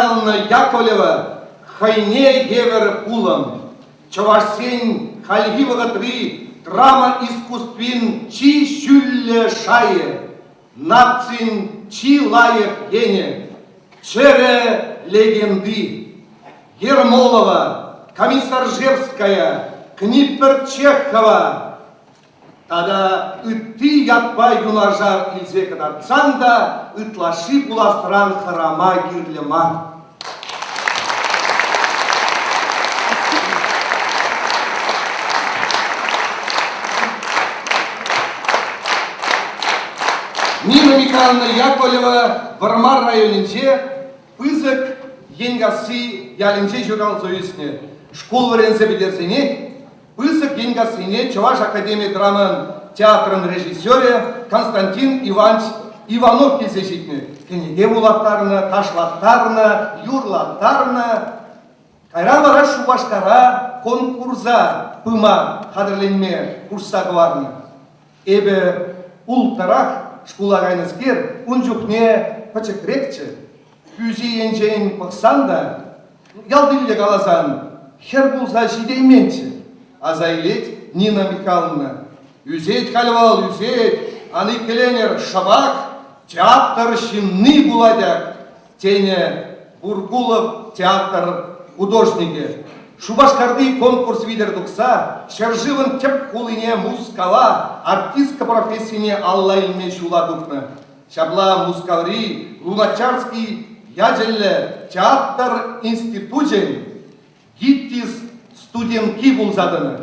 Михайловна Яковлева хӑйне евӗр пулӑм, чӑвашсен хальхи вӑхӑтри драма искусствин чи ҫӳллӗ шайӗ, нацин чи лайӑх енӗ, чӗрӗ легенди. Ермолова, Комиссаржевская, Книппер-Чехова тата ытти ятпа юнашар илсе кӑтартсан та ытлашши пуласран хӑрама кирлӗ мар. Нина Михайловна Яковлева Вӑрмар районӗнче Пысӑк Енкасси ялӗнче ҫуралса ӳснӗ. Шкул вӗренсе пӗтерсенех Пысӑк Енкассине Чӑваш академи драмӑн театрӑн режиссерӗ Константин Иванович Иванов килсе ҫитнӗ. Кӗнеке вулаттарнӑ, ташлаттарнӑ, юрлаттарнӑ. Кайран вара Шупашкара конкурса пыма хатӗрленме хушса хӑварнӑ. Эпӗ улттӑрах шкула кайнӑскер ун чухне пӗчӗкрехчӗ. Пӳ-си енчен пӑхсан та, ялтилле каласан, хӗр пулса ҫитейменччӗ, аса илет Нина Михайловна. Ӳсет халь вӑл, ӳсет, ан иккӗленӗр, шӑпах театр ҫынни пулать ак, тенӗ Бургулов театр художникӗ. Шупашкарти конкурс витӗр тухса ҫӗршывӑн тӗп хулине Мускава артистка профессине алла илме ҫула тухнӑ. Ҫапла Мускаври Луначарский ячӗллӗ театр институчӗн ГИТИС студентки пулса тӑнӑ.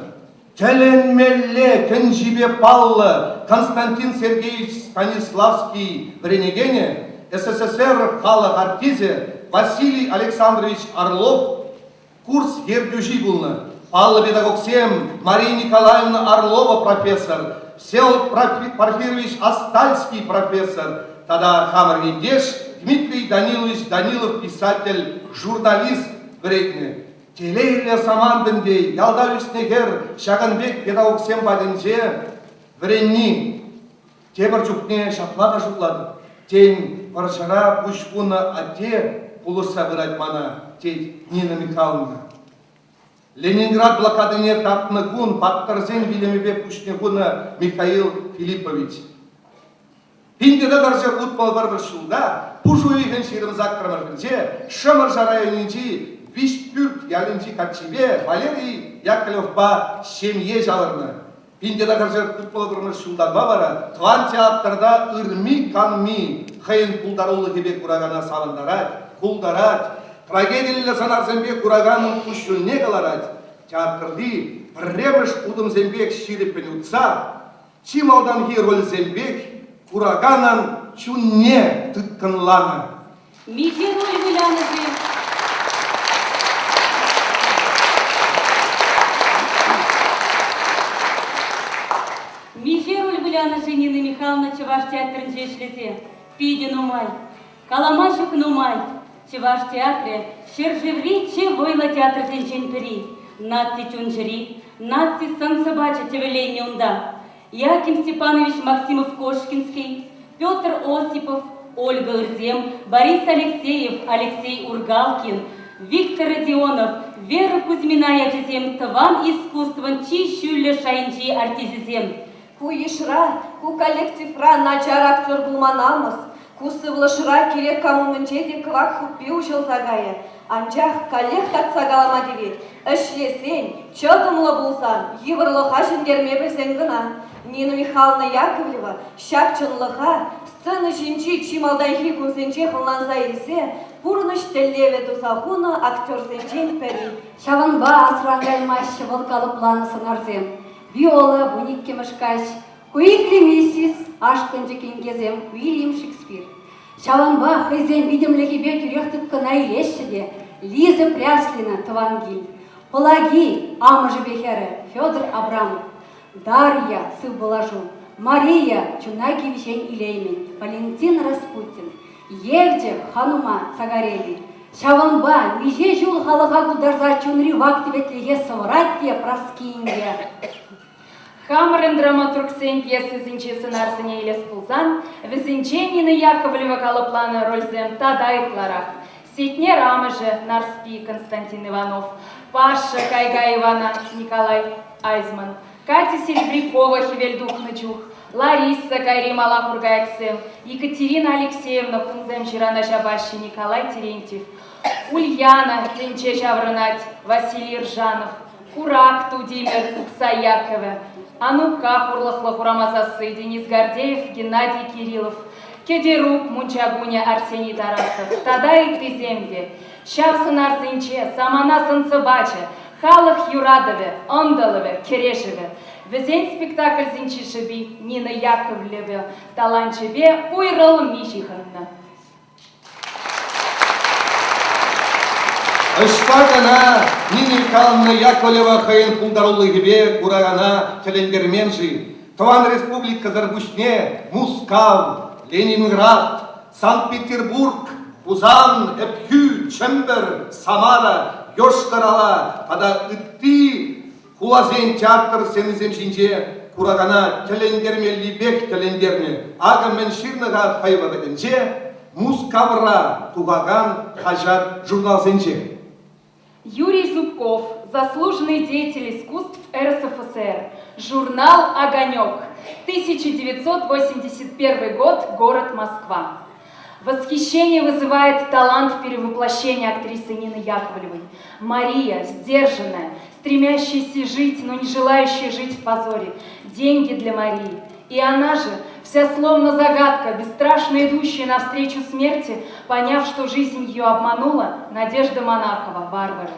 Тӗлӗнмелле тӗнчипе паллӑ Константин Сергеевич Станиславский вӗренекенӗ, СССР халӑх артисчӗ Василий Александрович Орлов курс ертӳҫи пулнӑ. Паллӑ педагогсем Мария Николаевна Орлова профессор, Всеволод Порфирьевич Остальский профессор тата хамӑр ентеш Дмитрий Данилович Данилов писатель, журналист вӗрентнӗ. Телейлӗ самант ӗнтӗ ялта ӳснӗ хӗр ҫакӑн пек педагогсем патӗнче вӗренни. Тепӗр чухне ҫапла та шутлатӑп, тен, вӑрҫӑра пуҫ хунӑ атте пулӑшса пырать мана, тет Нина Михайловна. Ленинград блокадине татнӑ кун паттӑрсен вилӗмӗпе пуҫне хунӑ Михаил Филиппович. 1961 ҫулта пуш уйӑхӗн 28-мӗшӗнче Шӑмӑршӑ районӗнчи Виҫпӳрт ялӗнчи каччипе Валерий Яковлевпа ҫемье ҫавӑрнӑ. 1961 ҫултанпа вара тӑван театрта ырми-канми хӑйӗн пултарулӑхӗпе куракана савӑнтарать, култарать, трагедиллӗ сӑнарсемпе кураканӑн куҫҫульне кӑларать, театрти пӗрремӗш утӑмсемпех ҫирӗппӗн утса чи малтанхи рольсемпех кураканӑн чунне тыткӑнланӑ. Миҫе роль вылянӑ-ши? Миҫе роль вылянӑ-ши Нина Михайловна Чӑваш театрӗнче ӗҫлесе? Питӗ нумай. Калама ҫук нумай. Чӑваш театрӗ ҫӗршыври чи вӑйлӑ театрсенчен пӗри. Наци чун-чӗри, наци сӑн-сӑпачӗ тӗвӗленнӗ унта. Яким Степанович Максимов-Кошкинский, Петр Осипов, Ольга Ырзем, Борис Алексеев, Алексей Ургалкин, Виктор Родионов, Вера Кузьмина ячӗсем тӑван искусствӑн чи ҫӳллӗ шайӗнчи артисчӗсем. Ку йышра, ку коллективра начар актер пулма намӑс. Ку сывлӑшра кирек кам умӗнче те кӑвак хуппи уҫӑлса кайӗ. Анчах каллех татса калама тивет, ӗҫлесен, чӑтӑмлӑ пулсан, йывӑрлӑха ҫӗнтерме пӗлсен кӑна. Нина Михайловна Яковлева ҫак чӑнлӑха сцена ҫинчи чи малтанхи кунсенчех ӑнланса илсе пурнӑҫ тӗллевӗ туса хунӑ актерсенчен пӗри. Ҫавӑнпа асран каймаҫҫӗ вӑл калӑпланӑ сӑнарсем. Виола вуниккӗмӗш каҫ, Куикли миссис, ашкӑнчӑк инкесем Уильям Шекспир. Ҫавӑнпа хӑйсен витӗмлӗхӗпе тӳрех тыткӑна илеҫҫӗ те Лиза Пряслина тӑван кил, Пӑлаки амӑшӗпе хӗрӗ Федор Абрамов, Дарья сывпуллашу, Мария чуна кивҫен илеймӗн Валентин Распутин, Евчӗ Ханума Цагарелли. Ҫавӑнпа миҫе ҫул халӑха култарса чунри вак-тӗветлӗхе сӑвӑрать те Праски инке. Хамӑрӑн драматургсен пьесисенчи сӑнарсене илес пулсан, вӗсенче Нина Яковлева калӑпланӑ рольсем тата ытларах. Сетнер амӑшӗ Нарспи Константин Иванов, Паша Кайга Ивана Николай Айзман, Катя Серебрякова хӗвел тухнӑ чух, Лариса Кайри мала хуркайӑксем, Екатерина Алексеевна хумсем ҫырана ҫапаҫҫӗ Николай Терентьев, Ульяна тӗнче ҫаврӑнать Василий Ржанов, Курак Тутимӗр Ухсай Яккӑвӗ, Анука хурлӑхлӑ хурама сасси Денис Гордеев, Геннадий Кириллов, Кӗтерук мунча кунӗ Арсений Тарасов тата ыттисем те. Ҫав сӑнарсенче самана сӑн-сӑпачӗ, халӑх юратӑвӗ, ӑнтӑлӑвӗ, кӗрешӗвӗ. Вӗсен спектакльсенчи шӑпи Нина Яковлева таланчӗпе уйрӑлми ҫыхӑннӑ. Ӑҫта кӑна Нина Михайловна Яковлева хӑйӗн пултарулӑхӗпе куракана тӗлӗнтермен-ши? Тӑван республикӑсӑр пуҫне Мускав, Ленинград, Санкт-Петербург, Хусан, Ӗпхӳ, Чӗмпӗр, Самара, Йошкар-Ола тата ытти Хуласен театр сценисем ҫинче куракана тӗлӗнтермеллипех тӗлӗнтернӗ. Акӑ мӗн ҫырнӑ-ха хӑй вӑхӑтӗнче Мускавра тухакан хаҫат-журналсенче. Юрий Зубков, заслуженный деятель искусств РСФСР, журнал «Огонек», 1981 год, город Москва. Восхищение вызывает талант перевоплощения актрисы Нины Яковлевой. Мария, сдержанная, стремящаяся жить, но не желающая жить в позоре. Деньги для Марии. И она же, вся словно загадка, бесстрашно идущая навстречу смерти, поняв, что жизнь ее обманула, Надежда Монахова, варвары.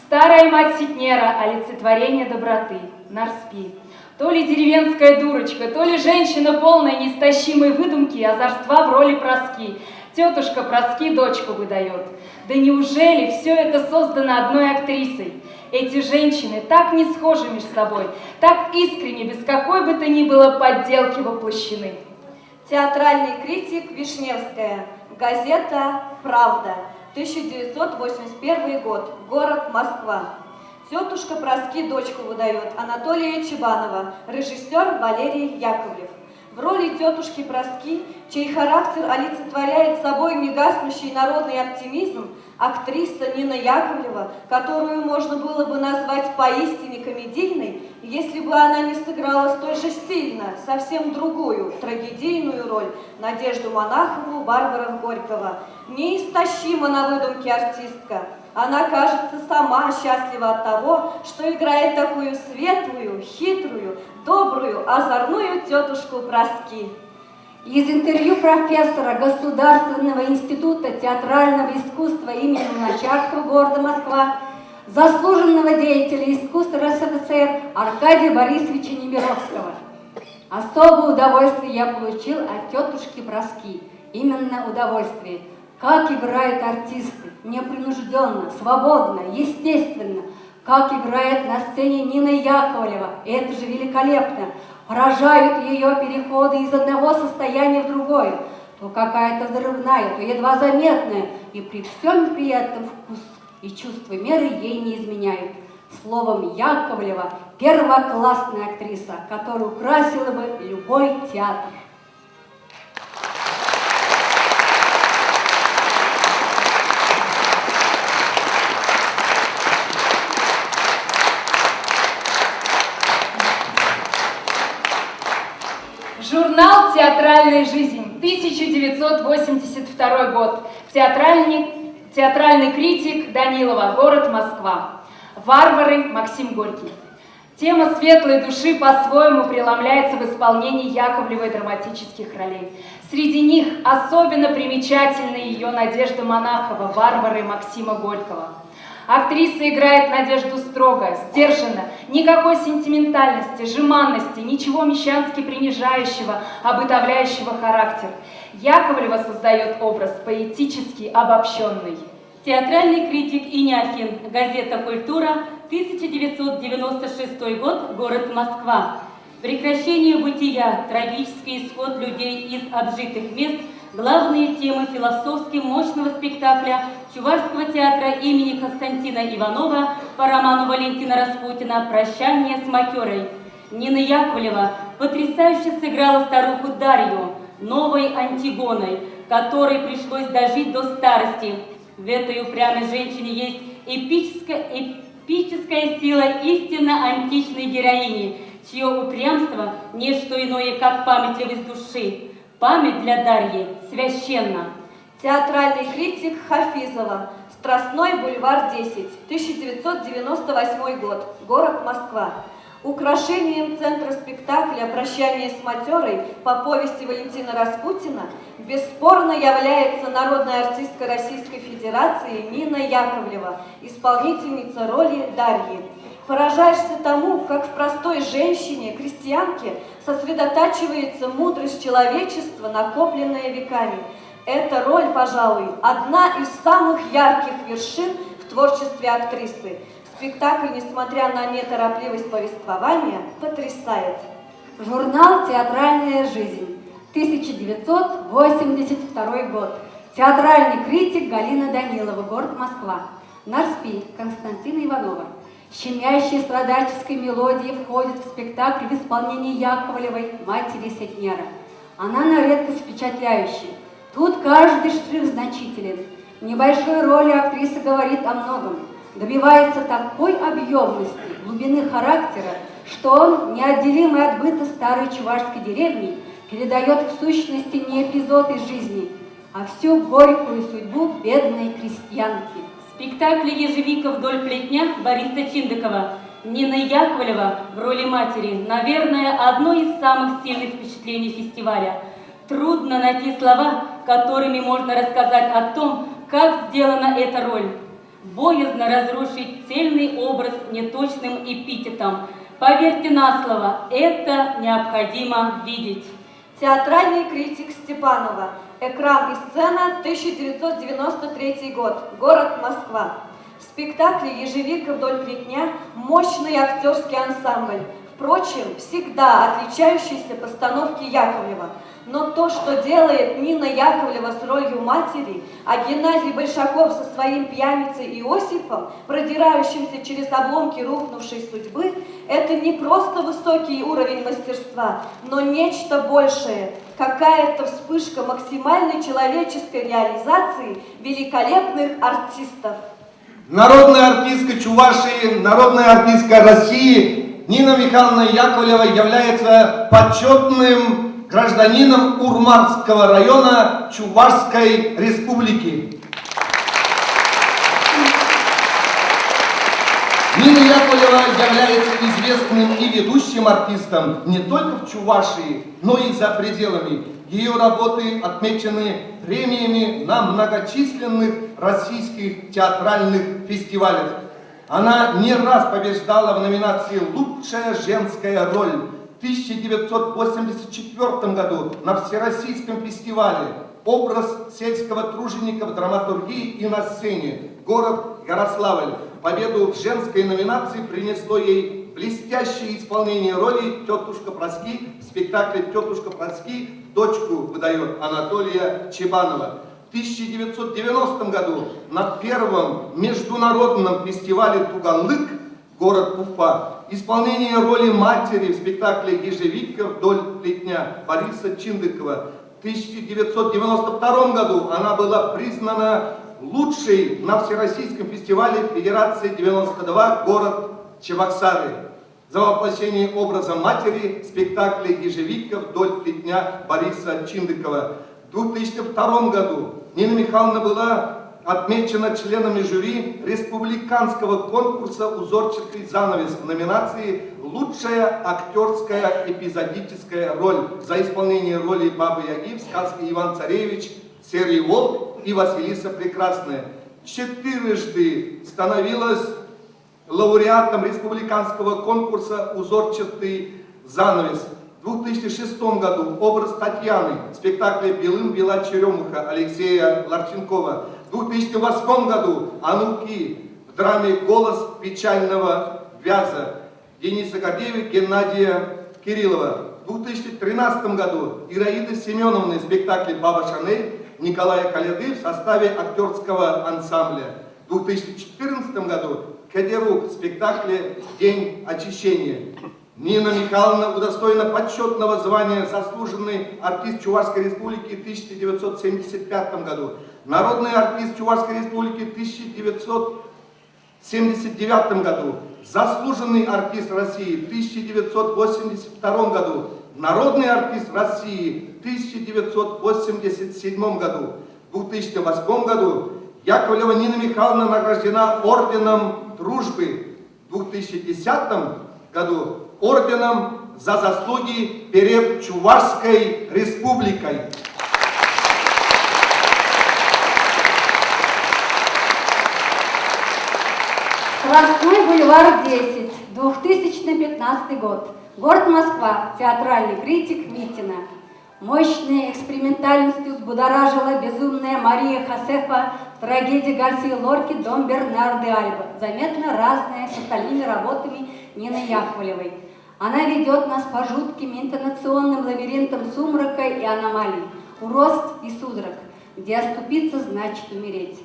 Старая мать Ситнера, олицетворение доброты, Нарспи. То ли деревенская дурочка, то ли женщина полная неистощимой выдумки и озорства в роли Проски. Тетушка Проски дочку выдает. Да неужели все это создано одной актрисой? Эти женщины так не схожи между собой, так искренне, без какой бы то ни было подделки воплощены. Театральный критик Вишневская. Газета «Правда». 1981 год. Город Москва. Тетушка Проски дочку выдает Анатолия Чебанова, режиссер Валерий Яковлев. В роли тетушки Проски, чей характер олицетворяет собой негаснущий народный оптимизм, актриса Нина Яковлева, которую можно было бы назвать поистине комедийной, если бы она не сыграла столь же сильно совсем другую, трагедийную роль Надежду Монахову Барбара Горького. Неистощима на выдумке артистка. Она, кажется, сама счастлива от того, что играет такую светлую, хитрую, добрую, озорную тетушку Проски. Из интервью профессора Государственного института театрального искусства имени Луначарского города Москва, заслуженного деятеля искусств РСФСР Аркадия Борисовича Немировского. Особое удовольствие я получил от тетушки Броски. Именно удовольствие. Как играют артисты, непринужденно, свободно, естественно. Как играет на сцене Нина Яковлева, это же великолепно. Поражают ее переходы из одного состояния в другое. То какая-то взрывная, то едва заметная. И при всем при этом вкус и чувство меры ей не изменяют. Словом, Яковлева – первоклассная актриса, которая украсила бы любой театр. Журнал «Театральная жизнь», 1982 год. Театральный, театральный критик Данилова, город Москва. Варвары Максим Горький. Тема светлой души по-своему преломляется в исполнении Яковлевой драматических ролей. Среди них особенно примечательна ее Надежда Монахова, Варвары Максима Горького. Актриса играет Надежду строго, сдержанно, никакой сентиментальности, жеманности, ничего мещански принижающего, обытовляющего характер. Яковлева создает образ поэтически обобщенный. Театральный критик Иняхин, газета «Культура», 1996 год, город Москва. Прекращение бытия, трагический исход людей из обжитых мест – главные темы философски мощного спектакля Чувашского театра имени Константина Иванова по роману Валентина Распутина «Прощание с матерой». Нина Яковлева потрясающе сыграла старуху Дарью, новой Антигоной, которой пришлось дожить до старости. В этой упрямой женщине есть эпическая, эпическая сила истинно античной героини, чье упрямство – не что иное, как памятливость души. Память для Дарьи священна. Театральный критик Хафизова. Страстной бульвар 10, 1998 год. Город Москва. Украшением центра спектакля «Прощание с матерой» по повести Валентина Распутина бесспорно является народная артистка Российской Федерации Нина Яковлева, исполнительница роли Дарьи. Поражаешься тому, как в простой женщине, крестьянке, сосредотачивается мудрость человечества, накопленная веками. Эта роль, пожалуй, одна из самых ярких вершин в творчестве актрисы. Спектакль, несмотря на неторопливость повествования, потрясает. Журнал «Театральная жизнь», 1982 год. Театральный критик Галина Данилова, город Москва. Нарспи Константина Иванова. Щемящей страдальческой мелодией входит в спектакль в исполнении Яковлевой «Матери Сетнера». Она на редкость впечатляющая. Тут каждый штрих значителен. В небольшой роли актриса говорит о многом. Добивается такой объемности, глубины характера, что он, неотделимый от быта старой чувашской деревни, передает в сущности не эпизод из жизни, а всю горькую судьбу бедной крестьянки. В спектакле «Ежевика вдоль плетня» Бориса Чиндыкова Нина Яковлева в роли матери, наверное, одно из самых сильных впечатлений фестиваля. Трудно найти слова, которыми можно рассказать о том, как сделана эта роль. Боязно разрушить цельный образ неточным эпитетом. Поверьте на слово, это необходимо видеть. Театральный критик Степанова. Экран и сцена, 1993 год. Город Москва. В спектакле «Ежевика вдоль плетня» мощный актерский ансамбль. Впрочем, всегда отличающийся постановки Яковлева. Но то, что делает Нина Яковлева с ролью матери, а Геннадий Большаков со своим пьяницей Иосифом, продирающимся через обломки рухнувшей судьбы, это не просто высокий уровень мастерства, но нечто большее, какая-то вспышка максимальной человеческой реализации великолепных артистов. Народная артистка Чувашии, народная артистка России Нина Михайловна Яковлева является почетным гражданином Урмарского района Чувашской Республики. Нина Яковлева является известным и ведущим артистом не только в Чувашии, но и за пределами. Ее работы отмечены премиями на многочисленных российских театральных фестивалях. Она не раз побеждала в номинации «Лучшая женская роль» в 1984 году на Всероссийском фестивале «Образ сельского труженика в драматургии и на сцене. Город Ярославль». Победу в женской номинации принесло ей блестящее исполнение роли «Тетушка Проски» в спектакле «Тетушка Проски. Дочку выдает» Анатолия Чебанова. В 1990 году на первом международном фестивале «Туганлык» город Уфа исполнение роли матери в спектакле «Ежевика вдоль плетня» Бориса Чиндыкова. В 1992 году она была признана лучшей на Всероссийском фестивале Федерации 92 город Чебоксары за воплощение образа матери в спектакле «Ежевика вдоль плетня» Бориса Чиндыкова. В 2002 году Нина Михайловна была отмечена членами жюри республиканского конкурса «Узорчатый занавес» в номинации «Лучшая актерская эпизодическая роль» за исполнение роли Бабы Яги в сказке «Иван Царевич», «Серый волк» и «Василиса Прекрасная». Четырежды становилась лауреатом республиканского конкурса «Узорчатый занавес». В 2006 году образ Татьяны в спектакле «Белым бела черемуха» Алексея Ларченкова. В 2008 году Ануки в драме «Голос печального вяза» Дениса Гордеева, Геннадия Кириллова. В 2013 году Ираида Семеновна в спектакле «Баба Шанель» Николая Каляды в составе актерского ансамбля. В 2014 году Кадерук в спектакле «День очищения». Нина Михайловна удостоена почетного звания «Заслуженный артист Чувашской Республики» в 1975 году, Народный артист Чувашской Республики в 1979 году, Заслуженный артист России в 1982 году, Народный артист России в 1987 году. В 2008 году Яковлева Нина Михайловна награждена Орденом Дружбы. В 2010 году орденом за заслуги перед Чувашской Республикой. Страстной бульвар 10, 2015 год. Город Москва. Театральный критик Митина. Мощной экспериментальностью взбудоражила безумная Мария Хосефа в трагедии Гарсии Лорки «Дом Бернарды Альба», заметно разная с остальными работами Нины Яковлевой. Она ведет нас по жутким интонационным лабиринтам сумрака и аномалий, уродств и судорог, где оступиться значит умереть.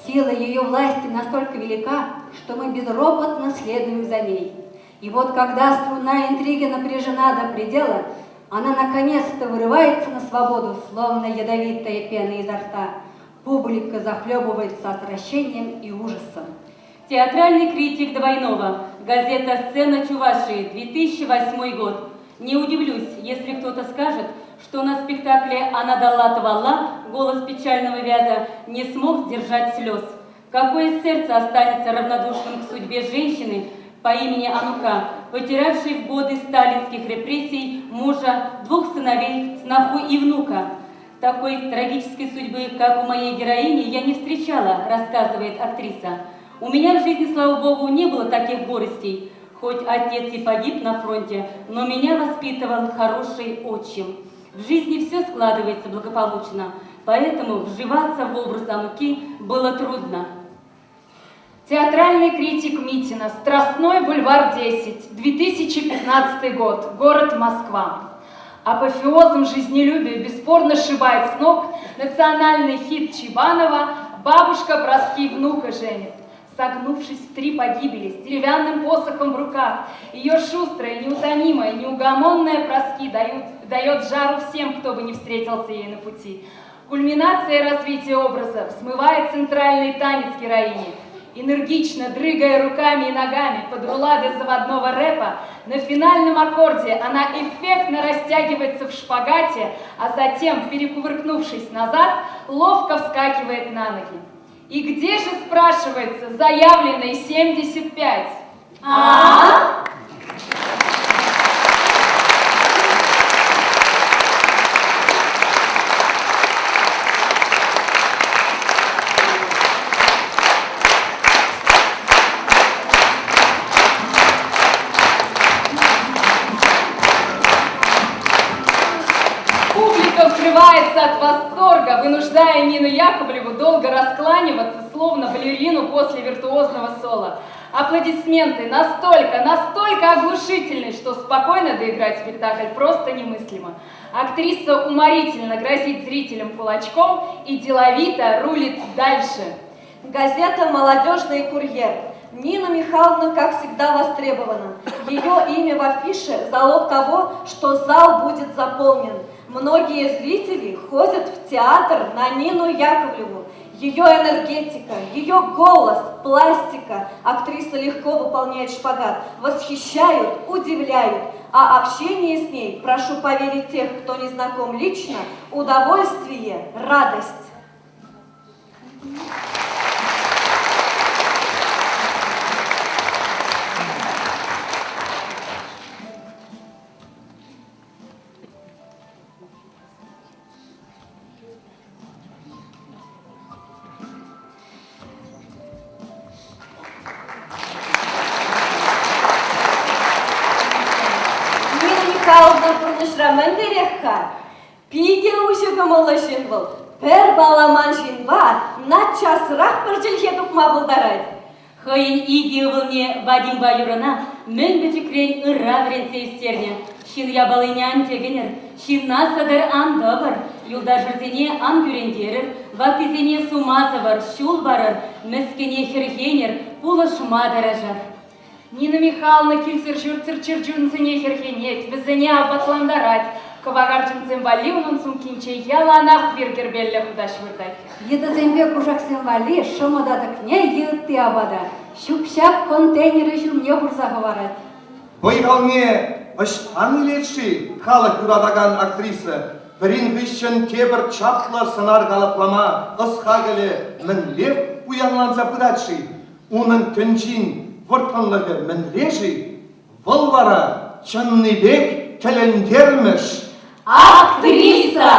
Сила ее власти настолько велика, что мы безропотно следуем за ней. И вот когда струна интриги напряжена до предела, она наконец-то вырывается на свободу, словно ядовитая пена изо рта. Публика захлебывается отвращением и ужасом. Театральный критик Двойнова. Газета «Сцена Чувашии», 2008 год. Не удивлюсь, если кто-то скажет, что на спектакле «Она дала твала» голос печального вяза не смог сдержать слез. Какое сердце останется равнодушным к судьбе женщины по имени Анука, потерявшей в годы сталинских репрессий мужа, двух сыновей, сноху и внука? Такой трагической судьбы, как у моей героини, я не встречала, рассказывает актриса. У меня в жизни, слава богу, не было таких горестей. Хоть отец и погиб на фронте, но меня воспитывал хороший отчим. В жизни все складывается благополучно, поэтому вживаться в образ Ануки было трудно. Театральный критик Митина, Страстной бульвар 10, 2015 год, город Москва. Апофеозом жизнелюбия бесспорно сшибает с ног национальный хит Чебанова «Бабушка броски внука женит». Согнувшись в три погибели, с деревянным посохом в руках, ее шустрая, неутомимая, неугомонная Проски дают, дает жару всем, кто бы не встретился ей на пути. Кульминация развития образа взмывает центральный танец героини. Энергично дрыгая руками и ногами под рулады заводного рэпа, на финальном аккорде она эффектно растягивается в шпагате, а затем, перекувыркнувшись назад, ловко вскакивает на ноги. И где же, спрашивается, заявленные 75? А? Публика взрывается от восторга, вынуждая Нину Яковлеву долго раскланиваться, словно балерину после виртуозного соло. Аплодисменты настолько, настолько оглушительны, что спокойно доиграть спектакль просто немыслимо. Актриса уморительно грозит зрителям кулачком и деловито рулит дальше. Газета «Молодежный курьер». Нина Михайловна, как всегда, востребована. Ее имя в афише – залог того, что зал будет заполнен. Многие зрители ходят в театр на Нину Яковлеву. Ее энергетика, ее голос, пластика. Актриса легко выполняет шпагат. Восхищают, удивляют. А общение с ней, прошу поверить тех, кто не знаком лично, удовольствие, радость. Нина Михайловна пурнӑҫра мӗнлерех-ха? Питӗ уҫӑ кӑмӑллӑ ҫын вӑл. Пӗр палламан ҫынпа наччасрах пӗр чӗлхе тупма пултарать. Хӑйӗн икӗ ывӑлне Вадимпа Юрӑна мӗн пӗчӗкрен ырра вӗрентсе ӳстернӗ. Ҫын япалине ан тӗкӗнӗр, ҫынна сӑтӑр ан тӑвӑр, юлташӑрсене ан кӳрентерӗр, ваттисене сума сӑвӑр, ҫул парӑр, мӗскӗне хӗрхенӗр, пулӑшма тӑрӑшӑр. Нина Михайловна килсӗр-ҫуртсӑр чӗрчунсене хӗрхенет, вӗсене апатлантарать. Кӑвакарчӑнсем валли унӑн сумкинче яланах вир кӗрпеллӗ хутаҫ выртать. Йытӑсемпе кушаксем валли шӑмӑ татӑкне е ытти апата ҫӳп-ҫап контейнерӗ ҫумне хурса хӑварать. Вӑй-халне ӑҫтан илет-ши халӑх юратакан актриса? Пӗрин хыҫҫӑн тепӗр чаплӑ сӑнар калӑплама ӑс-хакӑлӗ мӗнле пуянланса пырать-ши? Унӑн тӗнчин вӑрттӑнлӑхӗ мӗнре-ши? Вӑл вара чӑннипех тӗлӗнтермӗш. Актриса!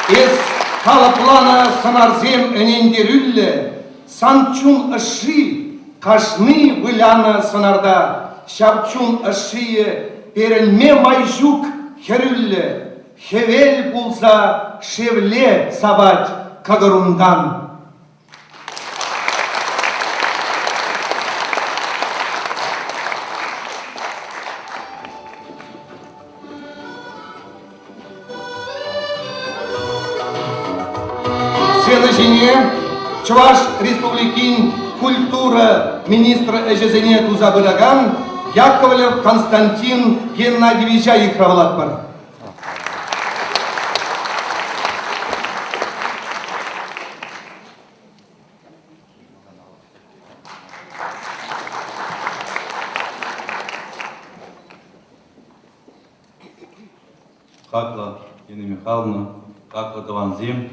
Эс калӑпланӑ сӑнарсем ӗнентерӳллӗ, сан чун ӑшши кашни вылянӑ сӑнарта. Ҫав чун ӑшшийӗ перӗнме май ҫук хӗрӳллӗ, хӗвел пулса шевле сапать кӑкӑрунтан. Сцена ҫине Чӑваш Республикин культура министрӗ ӗҫӗсене туса пыракан Яковлев Константин Геннадьевича йыхравлатпӑр. Хаклӑ Нина Михайловна, хаклӑ тӑвансем,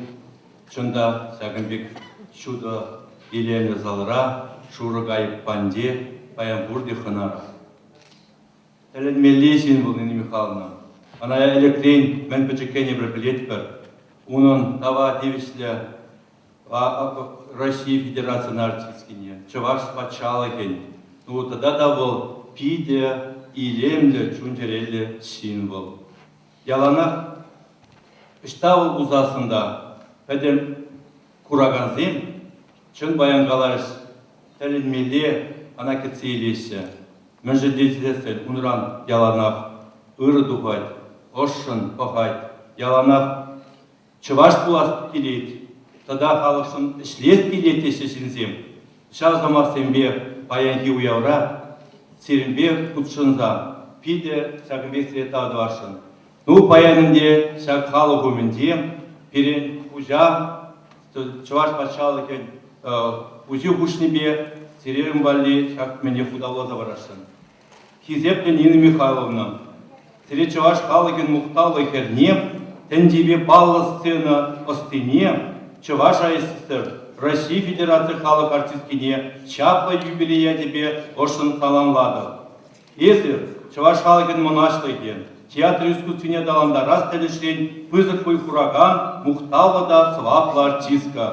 чӑн та ҫакӑн пек ҫутӑ илемлӗ залра шурӑ кайӑк панде паян пурте хӑнара. Тӗлӗнмелли ҫын вӑл Нина Михайловна. Ӑна ӗлӗкрен мӗн пӗчӗкрен эпир пӗлетпӗр. Унӑн тава тивӗҫлӗ Россия Федерацин артисткине, Чӑваш патшалӑхӗн, ну тата та вӑл питӗ илемлӗ чун-чӗреллӗ ҫын вӑл. Яланах ӑҫта вӑл пулсассӑн та пӗтӗм куракансем чӑн паян каларӗҫ, тӗлӗнмелле ӑна кӗтсе илеҫҫӗ. Мӗншӗн тесессӗн унран яланах ырӑ тухать, ӑшшӑн пӑхать, яланах чӑваш пулас килет тата халӑхшӑн ӗҫлес килет теҫҫӗ ҫынсем. Ҫав сӑмахсемпе паянхи уявра сирӗнпе хутшӑнса питӗ ҫакӑн пек сире тав тӑвасшӑн. Ну, паян ӗнтӗ ҫак халӑх умӗнче пирӗн хуҫа Чӑваш патшалӑхӗн хуҫи хушнипе сирӗн валли ҫак мӗне хутавласа парасшӑн. Хисеплӗ Нина Михайловна, сире чӑваш халӑхӗн мухтавлӑ хӗрне, тӗнчипе паллӑ сцена ӑстине, Чӑваш АССР, Россия Федераци халӑх артисткине чаплӑ юбилей ячӗпе ӑшшӑн саламлатӑп. Эсир, чӑваш халӑхӗн мӑнаҫлӑхӗ, театр искусствине аталантарас тӗлӗшрен пысӑк вӑй хуракан мухтавлӑ та сӑваплӑ артистка.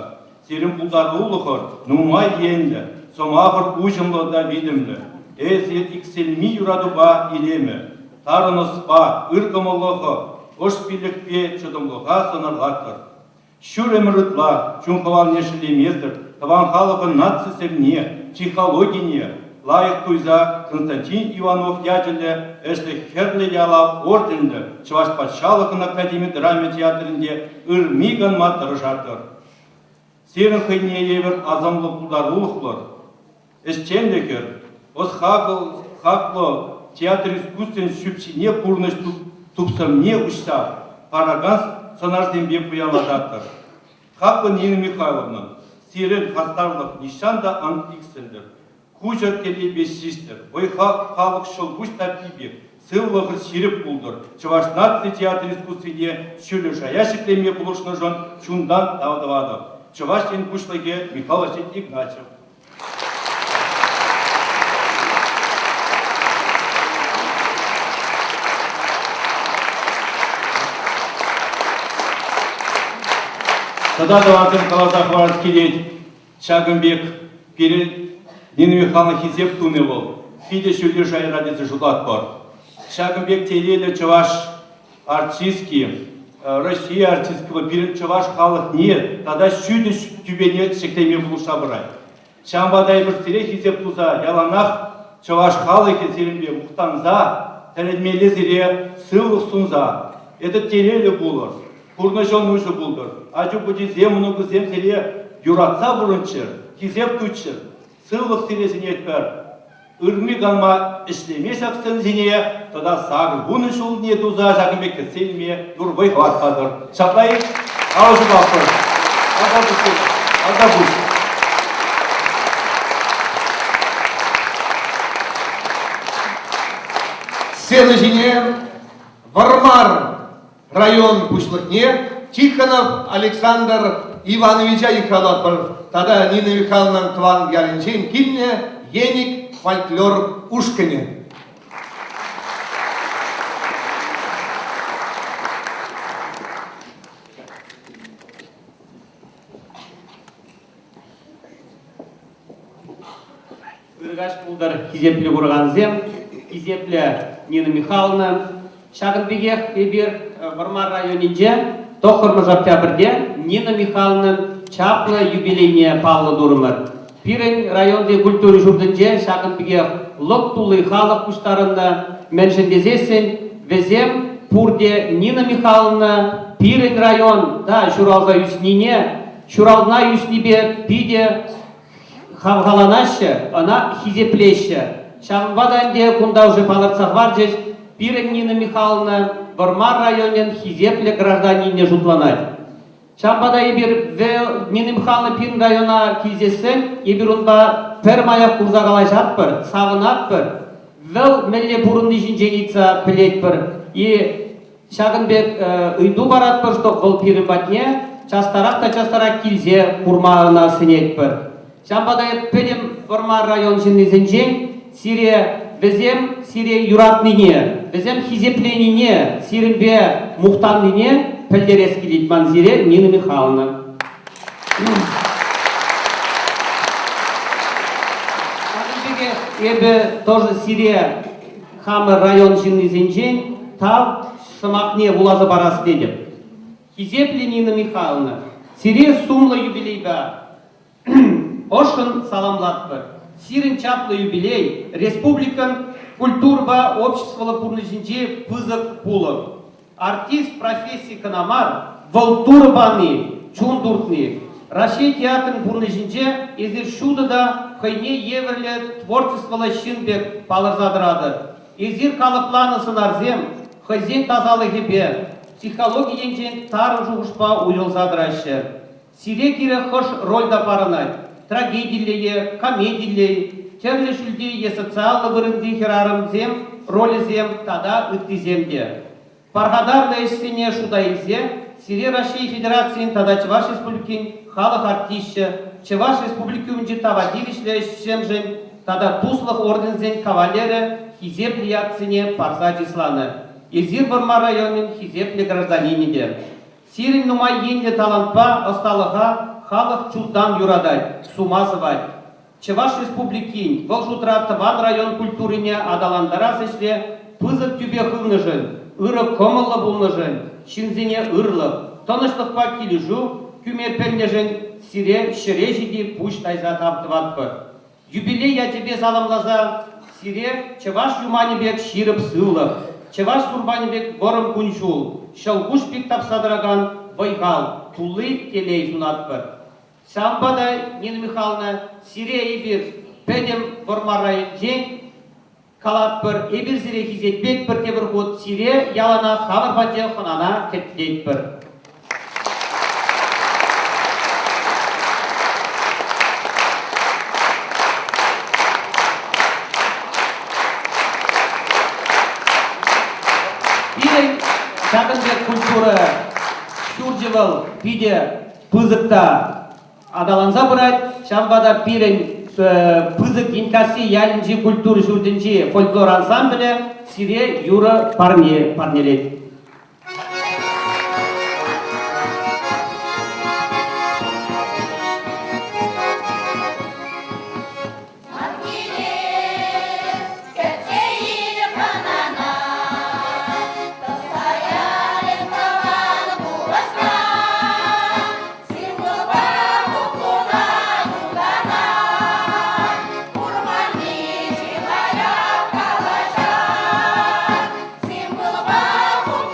Сирӗн пултарулӑхӑр нумай енлӗ, сӑмахӑр уҫӑмлӑ та витӗмлӗ. Эсир иксӗлми юратупа илемӗ, тарӑн ӑспа, ыр кӑмӑллӑхӑ, ӑш пиллӗхпе чӑтӑмлӑха сӑнарлатӑр. Ҫур ӗмӗр ытла чун хӑвалне шеллемесӗр тӑван халӑхӑн наци сӗмне, психологине лайӑх туйса Константин Иванов ячӗллӗ ӗҫлӗ Хӗрлӗ Ялав орденлӗ Чӑваш патшалӑхӑн академи драма театрӗнче ырми-канма тӑрӑшатӑр. Сирӗн хӑйне евӗр асамлӑ пултарулӑхлӑр, ӗҫченлӗхӗр, ӑс-хакӑл хаклӑ театр искусствин ҫӳпҫине пурнӑҫ тупсӑмне уҫса паракан сӑнарсемпе пуянлататӑр. Хаклӑ Нина Михайловна, сирӗн хастарлӑх нихҫан та ан иксӗлтӗр. Куҫӑр телейпе ҫиҫтӗр, вӑй-халӑх ҫӑлкуҫ таппи пек, сывлӑхӑр ҫирӗп пултӑр. Чӑваш наци театр искусствине ҫӳллӗ шая ҫӗклеме пулӑшнӑшӑн чунтан тав тӑватӑп. Чӑваш Ен Пуҫлӑхӗ Михаил Васильевич Игнатьев. Тата тӑвансем каласа хӑварас килет, ҫакӑн пек пирӗн Нина Михайловна хисеп туни вӑл питӗ ҫӳллӗ шайра тесе шутлатпӑр. Ҫакӑн пек телейлӗ чӑваш артистки, Россия артистки вӑл пирӗн чӑваш халӑхне тата ҫӳтӗҫ тӳпене ҫӗклеме пулӑшса пырать. Ҫавӑнпа та эпир сире хисеп туса яланах чӑваш халӑхӗ сирӗнпе мухтанса, тӗлӗнмелле сире сывлӑх сунса, это телейлӗ пулӑр, пурнӑҫ ӑнӑҫу пултӑр, ачу-пӑчисем, мӑнукусем сире. юратса пурӑнччӑр, хисеп туччӑр, сывлӑх сире сӗнетпӗр. Ырми канма ӗҫлеме ҫак сценӑсене тата сакӑр ҫулне туса ҫакӑн пек кӗтсе илме тур вӑй хӑват патӑр. Ҫапла-и? Алӑ ҫупатпӑр. Алта пуҫ. Сцена ҫине Вӑрмар район пуҫлӑхне Тихонов Александр Ивановича йыхравлатпӑр тата Нина Михайловнан тӑван ялӗнчен килнӗ Еник фольклор ушкӑнӗ. Ыркаҫ пултӑр, хисеплӗ куракансем, хисеплӗ Нина Михайловна. Ҫакӑн пекех эпир Вӑрмар районӗнче 9 октябрьте Нина Михайловнӑн чаплӑ юбилейне паллӑ турӑмӑр. Пирӗн районти культура ҫуртӗнче ҫакӑн пекех лӑк тулли халӑх пуҫтарӑннӑ. Мӗншӗн тесессӗн вӗсем пурте Нина Михайловна пирӗн районта ҫуралса ӳснине, ҫуралса ӳснипе питӗ хавхаланаҫҫӗ, ӑна хисеплеҫҫӗ. Ҫавӑнпа та ӗнтӗ кунта уже палӑртса хӑварчӗҫ, пирӗн Нина Михайловна Вӑрмар районӗн хисеплӗ гражданинӗ шутланать. Ҫавӑнпа та эпир Нина Михайловна пирӗн района килсессӗн эпир унпа пӗрмаях курса калаҫатпӑр, савӑнатпӑр. Вӑл мӗнле пурӑнни ҫинчен ыйтса пӗлетпӗр. И Ҫакӑн пек ыйту паратпӑр, что вӑл пирӗн патне частарах та частарах килсе курма ӑна сӗнетпӗр. Ҫавӑнпа та пӗтӗм Вӑрмар район ҫыннисенчен сире вӗсем сире юратнине, вӗсем хисепленине, сирӗнпе мухтаннине пӗлтерес килет ман сире, Нина Михайловна. Ҫакӑн пекех эпӗ тоже сире хамӑр район ҫыннисенчен тав сӑмахне вуласа парас тетӗп. Хисеплӗ Нина Михайловна, сире сумлӑ юбилейпа ӑшшӑн саламлатпӑр. Сирӗн чаплӑ юбилей республикӑн культурӑпа обществӑллӑ пурнӑҫӗнчи пысӑк пулӑм. Артист професси кӑна мар, вӑл Турӑ пани, чун туртни. Раҫҫей театрӗн пурнӑҫӗнче эсир ҫутӑ та хӑйне евӗрлӗ творчествӑллӑ ҫын пек палӑрса тӑратӑр. Эсир калӑпланӑ сӑнарсем хӑйсен тасалӑхӗпе, психологи енчен тарӑн шухӑшпа уйрӑлса тӑраҫҫӗ. Сире кирек хӑш роль та парӑнать, трагедиллӗ е комедиллӗ, тӗрлӗ ҫӳлти е социаллӑ вырӑнти хӗрарӑмсем ролӗсем тата ыттисем те. Пархатарлӑ ӗҫсене шута илсе сире Раҫҫей Федерацийӗн тата Чӑваш Республикин халӑх артисчӗ, Чӑваш Республики умӗнчи тава тивӗҫлӗ ӗҫсемшӗн тата Туслӑх орденсен кавалерӗ хисеплӗ ятсене парса чысланӑ. Эсир Вӑрмар районӗн хисеплӗ гражданинӗ те. Сирӗн нумай енлӗ талантпа ӑсталӑха халӑх чунтан юратать, сума сӑвать. Чӑваш Республикин, вӑл шутра тӑван район культурине аталантарас ӗҫре пысӑк тӳпе хывнӑшӑн, ырӑ кӑмӑллӑ пулнӑшӑн, ҫынсене ырлӑх, тӑнӑҫлӑхпа килӗшӳ кӳме пӗлнӗшӗн сире ҫӗре ҫити пуҫ тайса тав тӑватпӑр. Юбилей ячӗпе саламласа сире чӑваш юманӗ пек ҫирӗп сывлӑх, чӑваш сурпанӗ пек вӑрӑм кун-ҫул, ҫӑлкуҫ пек тапса тӑракан вӑй-хал, тулли телей сунатпӑр. Ҫавӑнпа та, Нина Михайловна, сире эпир пӗтӗм Вӑрмар районӗнчен калатпӑр, эпир сире хисеплетпӗр тепӗр хут, сире яланах хамӑр патне хӑнана кӗтетпӗр. Пирӗн ҫакӑн пек культура ҫурчӗ вӑл питӗ пысӑк та аталанса пырать. Ҫавӑнпа та пирӗн Пысӑк Енккасси ялӗнчи культура ҫуртӗнчи фольклор ансамблӗ сире юрӑ парне парнелет. Курманни чылая калаҫать, Символпа хуппуна.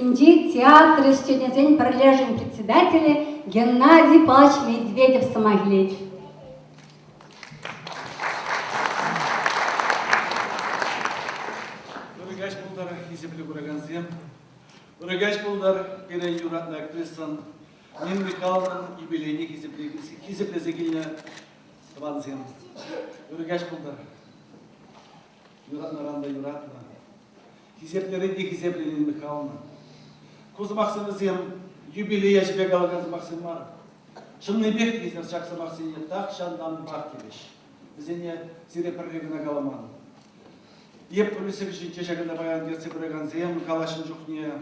Республикинчи театр ӗҫченӗсен пӗрлешӗвӗн председателӗ Геннадий Павлович Медведев сӑмах илет. Ырӑ каҫ пултӑр, хисеплӗ куракансем. Ырӑ каҫ пултӑр, пирӗн юратнӑ актрисӑн Нина Михайловнӑн юбилейне хисеплесе килнӗ тӑвансем. Ырӑ каҫ пултӑр. Юратнӑран та юратнӑ. Хисеплӗрен те хисеплӗ Нина Михайловна. Ку сӑмахсем вӗсем юбилей ячӗпе калакан сӑмахсем мар. Чӑннипех те эсир ҫак сӑмахсене тахҫантанпах тивӗҫ. Вӗсене сире пӗрре кӑна каламан. Эп Брюссель ҫинче ҫакӑнта паян ертсе пыракансем калаҫнӑ чухне,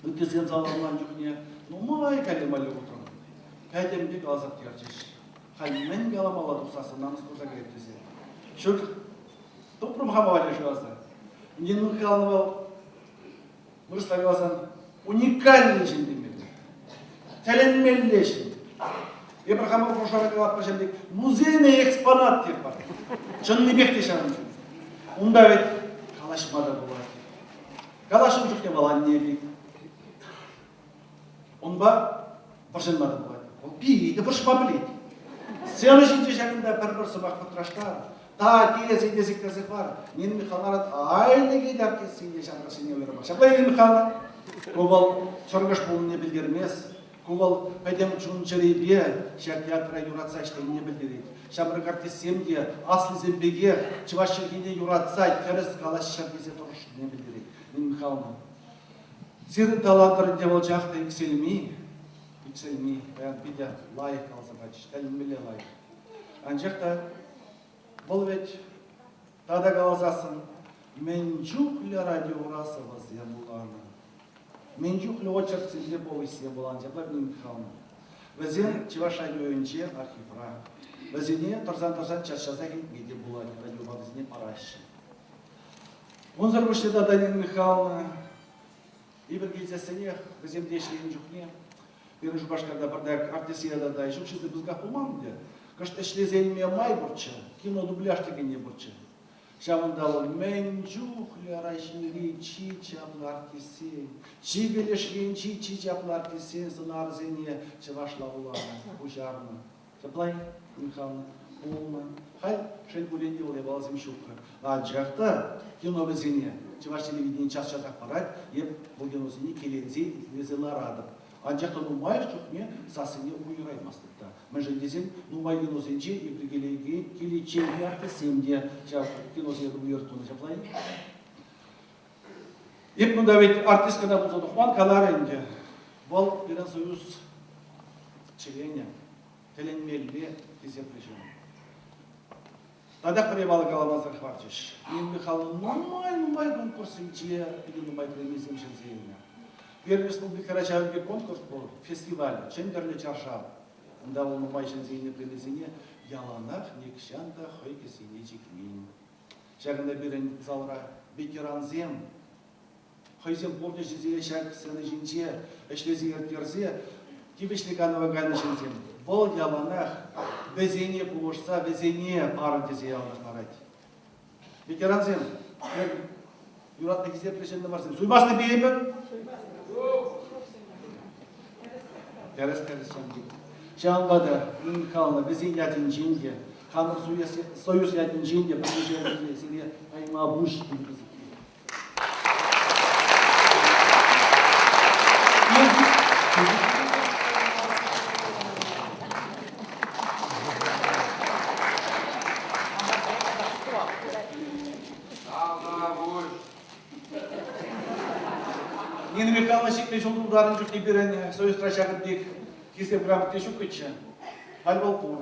ыттисем саламланӑ чухне нумай калле-малле утрӑм. Пӗтӗмпе каласа пӗтерчӗҫ. Халь мӗн каламалла тухсассӑн намӑс курса каять тесе. Ҫук, тупрӑм-ха валли шыраса. Нина Михайловна вӑл вырӑсла каласан уникальный ҫын темелле. Тӗлӗнмелле ҫын. Эпир хамӑр хушӑра калатпӑр ҫав пек музейный экспонат тетпӗр. Чӑннипех те ҫавӑн пек. Унта вӗт калаҫма та пулать. Калаҫнӑ чухне вӑл анне пек. Унпа вӑрҫӑнма та пулать. Вӑл питӗ вӑрҫма пӗлет. Сцена ҫинче ҫакӑнта пӗр-пӗр сӑмах пӑтраштар. Та тесе те сиктерсе хӑвар. Нина Михайловна айлӑ артистсене ҫамрӑксене уйӑрма. Ҫапла Нина Михайловна, ку вӑл чӑркӑш пулнине пӗлтермест. Ку вӑл пӗтӗм чун-чӗрепе ҫак театра юратса ӗҫленине пӗлтерет. Ҫамрӑк артистсем те аслисем пекех чӑваш чӗлхине юратса тӗрӗс калаҫчӑр тесе тӑрӑшнине пӗлтерет Нина Михайловна. Сирӗн талантӑр ӗнтӗ вӑл чах та иксӗлми, иксӗлми, паян питӗ лайӑх каласа пачӗҫ, тӗлӗнмелле лайӑх. Анчах та вӑл вӗт тата каласассӑн мӗн чухлӗ радиора сӑвӑсем вуланӑ, мӗн чухлӗ очерксемпе повеҫсем вуланӑ, ҫапла Нина Михайловна. Вӗсем Чӑваш радиовӗнче архивра. Вӗсене тӑрсан-тӑрсан час-часах илтме те пулать, радиопа вӗсене параҫҫӗ. Унсӑр пуҫне тата Нина Михайловна эпир килсессӗнех вӗсем те ӗҫленӗ чухне пирӗн Шупашкарта пӗртак артистсене тата ҫук ҫынсем пысӑках пулман ӗнтӗ. Кӑшт ӗҫлесе илме май пурччӗ, кино дубляж текенни пурччӗ. Ҫавӑнта вӑл мӗн чухлӗ Раҫҫейри чи чаплӑ артистсен, чикӗ леш енчи чи чаплӑ артистсен сӑнарӗсене чӑвашла вуланӑ, куҫарнӑ. Ҫапла Михайловна, пулнӑ. Халь, шел пулин те, вӑл япаласем ҫук-ха. Анчах та киновӗсене чӑваш телевидени час-часах парать, эп вӑл киносене киленсе итлесе ларатӑп. Анчах та нумайӑш чухне сассине уйӑраймастӑп та. Мӗншӗн тесен нумай киносенче эпир киличченхи артистсем те ҫав киносене уйӑртнӑ ҫапла-и? Эп кунта ведь артист кӑна пулса тухман, каларӗ ӗнтӗ. Вӑл пирӗн союз членӗ, тӗлӗнмелле хисеплӗ ҫын. Татах пӗр япала каламасӑр хӑварчӗҫ. Нина Михайловна нумай-нумай конкурссенче питӗ нумай премисем ҫӗнсе илнӗ. Пирӗн республикӑра ҫавӑн пек конкурс пур, фестиваль, Чӗнтӗрлӗ чаршав. Унта вӑл нумай ҫӗнсе илнӗ премисене яланах нихҫан та хӑй кӗсьене чикмен. Ҫакӑнта пирӗн залра ветерансем хӑйсен пурнӑҫӗсене ҫак сцена ҫинче ӗҫлесе ирттерсе тивӗҫлӗ канӑва кайнӑ ҫынсем. Вӑл яланах вӗсене пулӑшса вӗсене парӑн тесе яланах ларать. Ветерансем, юратнӑ хисеплӗ ҫыннӑмӑрсем, суймастӑп эпӗ? Тӗрӗс, тӗрӗс ҫамки. Ҫавӑнпа та, Нина Михайловна, вӗсен ятӗнчен те, хамӑр союз ятӗнчен те пӗрлештерсе сире тайма пуҫ пысӑкки. Нина Михайловна ҫитнӗ ҫул тултарнӑ чухне пирӗн Союзра ҫакӑн пек хисеп грамоти ҫуккӑччӗ. Халь вӑл пур.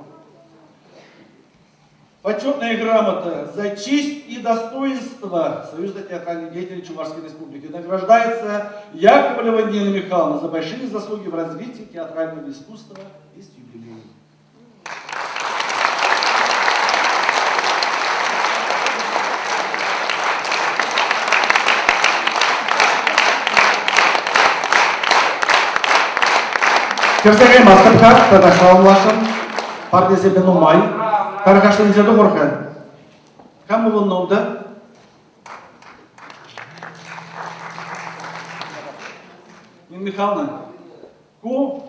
Почетная грамота за честь и достоинство Союза театральных деятелей Чувашской Республики награждается Яковлева Нина Михайловна за большие заслуги в развитии театрального искусства и с юбилеем. Кӗрсе каймастӑп-ха, тата саламласшӑн. Парнесемпе нумай. Тархашланса тухӑр-ха. Кам ывӑннӑ унта? Нина Михайловна, ку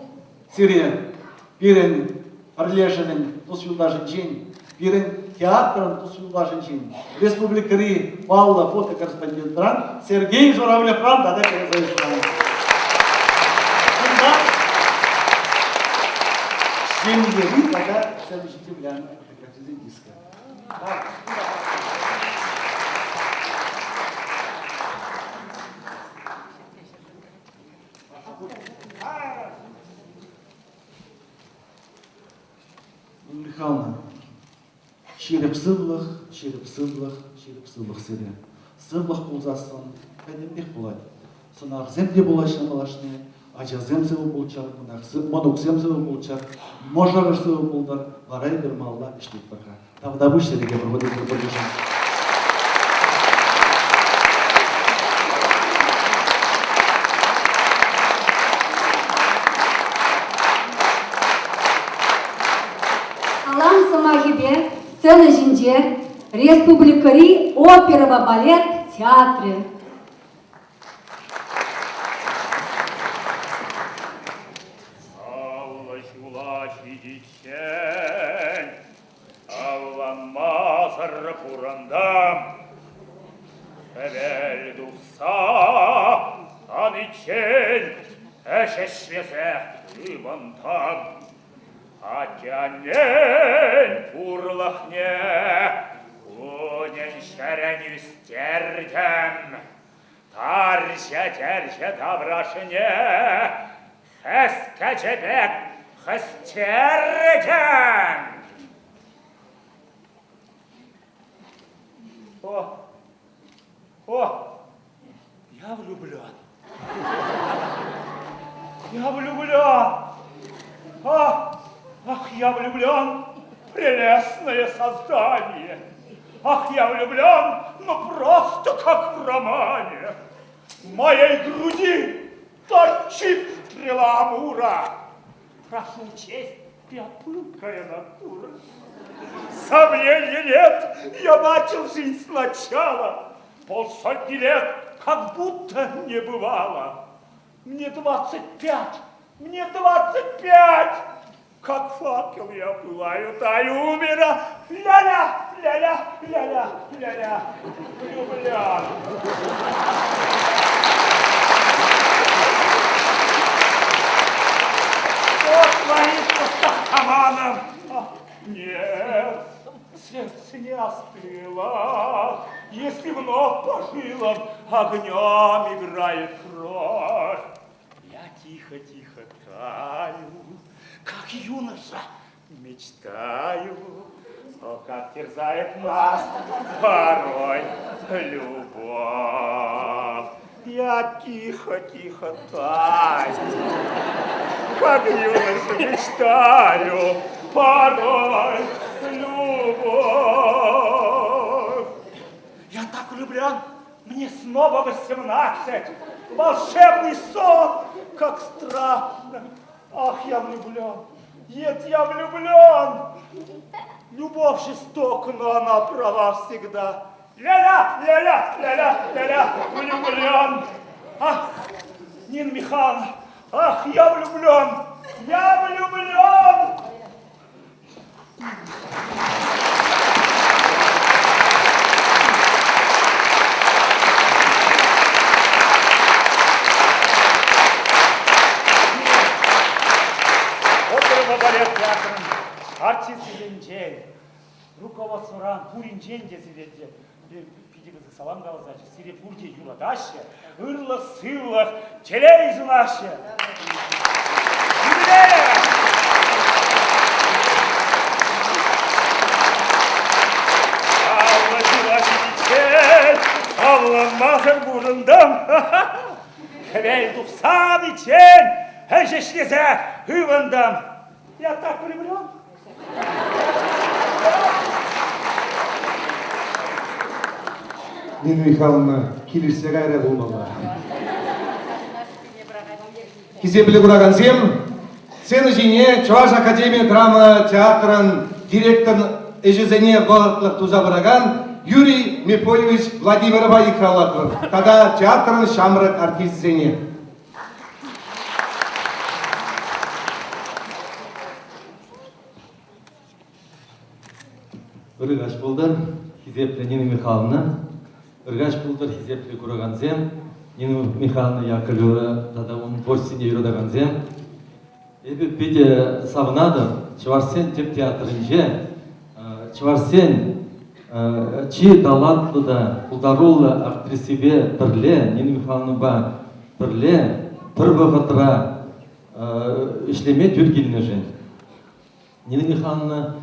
сире пирӗн пӗрлешӗвӗн тус-юлташӗнчен, пирӗн театрӑн тус-юлташӗнчен, республикӑри паллӑ фотокорреспондентран Сергей Журавлевран тата Кунта ҫемьери тата сцена ҫинче вылянӑ фотографисен дискӗ. Михайловна, ҫирӗп сывлӑх, ҫирӗп сывлӑх, ҫирӗп сывлӑх сире. Сывлӑх пулсассӑн пӗтӗмпех пулать. Сӑнарсем те пулаҫҫӗ малашне, ачасем сывӑ пулччӑр, мӑнуксем сывӑ пулччӑр, мӑшӑрӑр сывӑ пултӑр, вара эпир малалла ӗҫлетпӗр-ха. Тавтапуҫ сире тепӗр пурнӑҫа. Салам сӑмахӗпе сцена ҫинче республикӑри оперӑпа балет театрӗ. Аллӑ ҫула ҫитиччен Авланмасӑр пурӑнтӑм. Хӗвел тухса аниччен ӗҫ ӗҫлесе ывӑнтӑм. Атте-аннен пурлӑхне кунӗн-ҫӗрӗн ӳстертӗм. Тарҫӑ-тӗрҫӗ таврашне хӗскӗчӗ пек хӗстертӗм. О, о, я влюблен. Я влюблен. А, ах, я влюблен. Прелестное создание. Ах, я влюблен, но просто как в романе. В моей груди торчит стрела Амура. Прошу честь, я пылкая натура. Сомнений нет, я начал жизнь сначала. Полсотни лет, как будто не бывало. Мне 25, мне 25! Как факел я пылаю, таю умера. Ля-ля, ля-ля, ля-ля, ля-ля, влюблен. Что творится с Тахтаманом? Нет, сердце не остыло, если вновь по жилам огнем играет кровь. Я тихо-тихо таю, как юноша мечтаю, о, как терзает нас порой любовь. Я тихо-тихо таю, как юноша мечтаю, порой любовь. Я так влюблен, мне снова 18. Волшебный сон, как страшно. Ах, я влюблен. Нет, я влюблен. Любовь жестока, но она права всегда. Ля-ля, ля-ля, ля-ля, ля-ля, влюблен. Ах, Нина Михайловна, ах, я влюблен, я влюблен. Оперӑпа балет театрӗн артисчӗсенчен, руководствӑран пуринчен те сире питӗ пысӑк салам каласаҫҫӗ. Сире пурте юратаҫҫӗ, ырлӑх-сывлӑх, телей сунаҫҫӗ. Юбилее! Алла ҫула ҫитиччен авланмасӑр пурӑнтӑм. Хӗвел тухсан иччен ӗҫ ӗҫлесе ывӑнтӑм. Я так влюблен. Нина Михайловна килӗшсе кайрӗ пулмалла. Хисеплӗ куракансем, сцена ҫине Чӑваш академи драма театрӑн директорӗн ӗҫӗсене вӑхӑтлӑх туса пыракан Юрий Мефодьевич Владимирова йыхравлатпӑр тата театрӑн ҫамрӑк артисчӗсене. Ырӑ каҫ пултӑр, хисеплӗ Нина Михайловна. Ырӑ каҫ пултӑр, хисеплӗ куракансем, Нина Михайловна Яковлева тата ун творчествине юратакансем. Эпӗ питӗ савӑнатӑп чӑвашсен тӗп театрӗнче чӑвашсен чи талантлӑ та пултаруллӑ актрисипе пӗрле, Нина Михайловнӑпа пӗрле пӗр вӑхӑтра ӗҫлеме тӳр килнӗшӗн. Нина Михайловна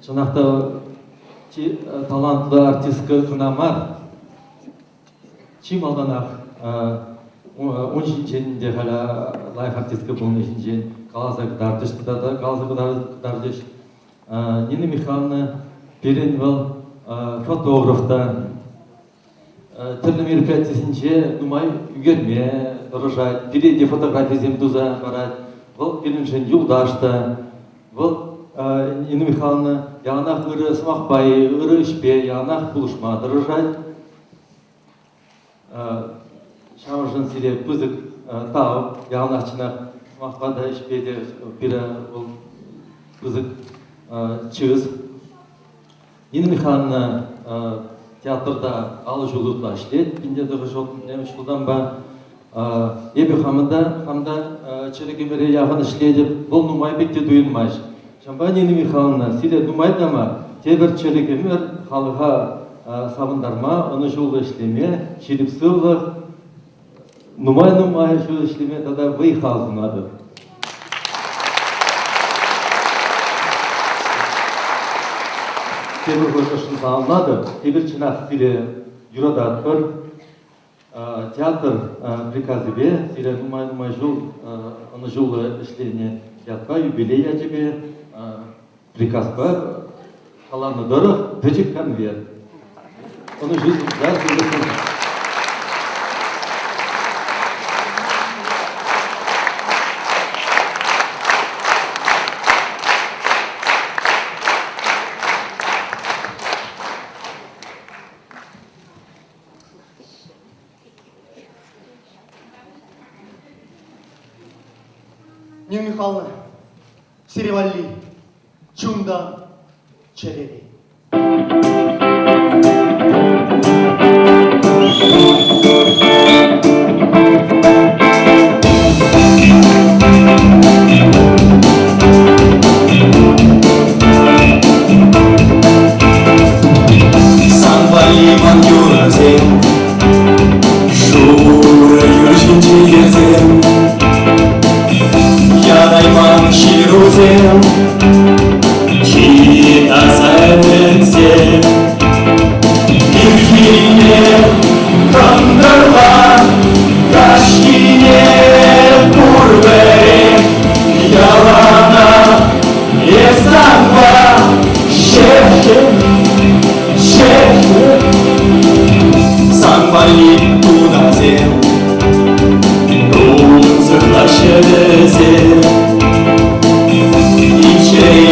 чӑнах та чи талантлӑ артистка кӑна мар, чи малтанах ун ҫинчен те халӗ лайӑх артистка пулни ҫинчен каласа кӑтартрӗҫ тата каласа кӑтартӗҫ. Нина Михайловна пирӗн вӑл фотограф та, тӗрлӗ мероприятисенче нумай ӳкерме тӑрӑшать, пире те фотографисем туса парать. Вӑл пирӗншӗн юлташ та. Вӑл Нина Михайловна яланах ырӑ сӑмахпа, ырӑ ӗҫпе яланах пулӑшма тӑрӑшать. Ҫавӑншӑн сире пысӑк тав. Яланах чӑнах сӑмахпа та ӗҫпе те пире вӑл пысӑк чыс. Нина Михайловна театрта 50 ҫул ытла ӗҫлет, 1900 ҫултанпа. Эпӗ хамӑн та, хам та чӗрӗк ӗмӗре яхӑн ӗҫлетӗп, вӑл нумай пек те туйӑнмасть. Ҫавӑнпа, Нина Михайловна, сире нумай та мар, тепӗр чӗрӗк ӗмӗр халӑха савӑнтарма, ӑнӑҫуллӑ ӗҫлеме, ҫирӗп сывлӑх, нумай-нумай ҫул ӗҫлеме тата вӑй-хал сунатӑп. Тепӗр хут ӑшшӑн саламлатӑп. Эпир чӑнах сире юрататпӑр. Театр приказӗпе сире нумай-нумай ҫул ӑнӑҫуллӑ ӗҫленӗ ятпа, юбилей ячӗпе приказпа каланӑ тӑрӑх пӗчӗк конверт. Ӑнӑҫу сунса сывлӑх. Нина Михайловна, сире валли чунтан чӗререн. Сан валли ман юрӑсем, шурӑ юр ҫинчи йӗрсем, ярайман ҫырусем, чи таса ӗмӗтсем. Ирхине кӑнтӑрла, каҫхине пурпӗрех яланах эс санпа ҫеҫ, ҫеҫ. Сан валли тунасем, тунсӑхлаҫҫӗ вӗсем. Инҫе.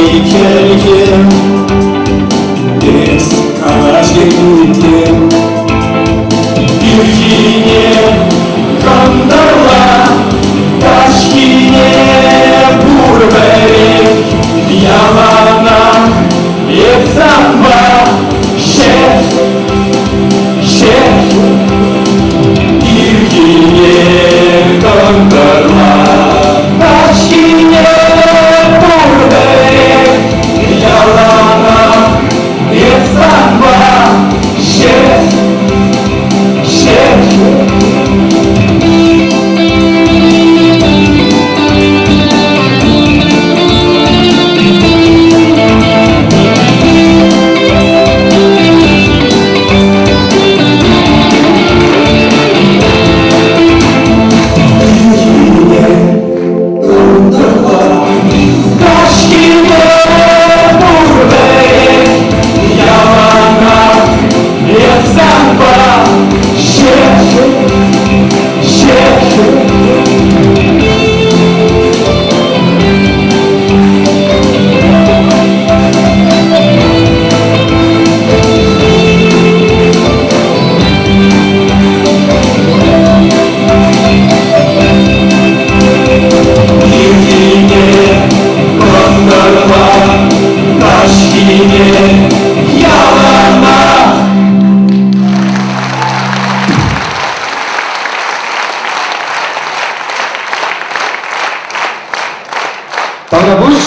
Таврапуҫ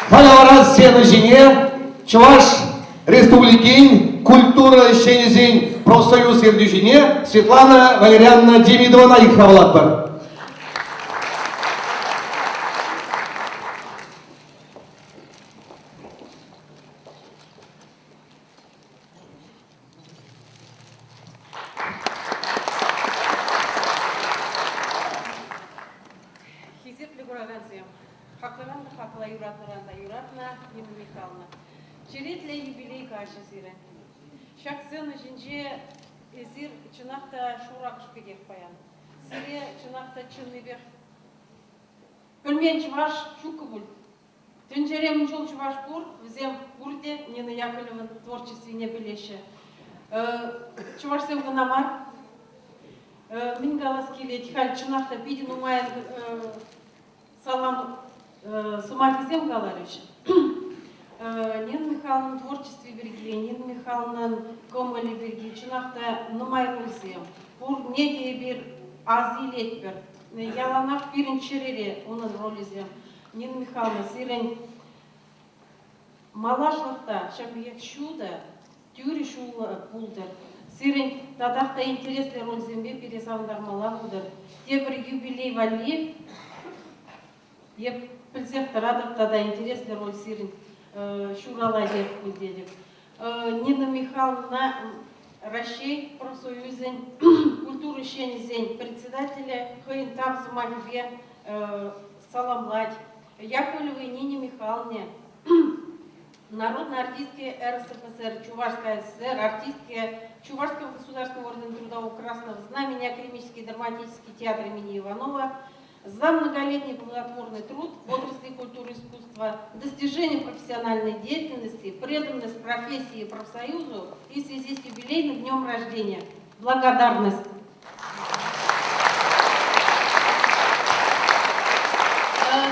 халӗ вара сцена ҫине Чӑваш Республикин культура ӗҫченӗсен профсоюз ертӳҫине Светлана Валерьяновна Демидована йыхравлатпӑр. Хисеплӗ куракансем, хаклӑран та хакла, юратнӑран та юратнӑ Нина Михайловна. Черетлӗ юбилей каҫӗ сирӗн. Ҫак сцена ҫинче эсир чӑнах та шуракӑш пекех паян. Сире чӑнах та чӑннипех пӗлмен чӑваш ҫуккӑ пуль. Тӗнчере мӗн чул чӑваш пур, вӗсем пурте Нина Яковлевӑн творчествине пӗлеҫҫӗ. Чӑвашсем кӑна мар. Мӗн калас килет, халь чӑнах та питӗ нумай салам сӑмахӗсем каларӗҫ. Нина Михайловнӑн творчестви пирки, Нина Михайловнӑн кӑмӑлӗ пирки чӑнах та нумай рольсем. Пурне те эпир ас илетпӗр. Яланах пирӗн чӗрере унӑн ролӗсем. Нина Михайловна, сирӗн малашлӑх та ҫак пекех ҫутӑ, тӳрӗ ҫуллӑ пултӑр. Сирӗн татах та интереслӗ рольсемпе пире савӑнтармалла пултӑр. Тепӗр юбилей валли эп пӗлсех тӑратӑп тата интереслӗ роль сирӗн ҫуралатех пуль тетӗп. Нина Михайловна Раҫҫей профсоюзӗн культура ӗҫченӗсен председателӗ хӑйӗн тав сӑмахӗпе саламлать. Яковлевой Нине Михайловне, народной артистке РСФСР, Чувашская ССР, артистке Чувашского государственного ордена Трудового Красного Знамени, Академический драматический театр имени Иванова, за многолетний плодотворный труд в отрасли культуры и искусства, достижение профессиональной деятельности, преданность профессии и профсоюзу и в связи с юбилейным днем рождения. Благодарность.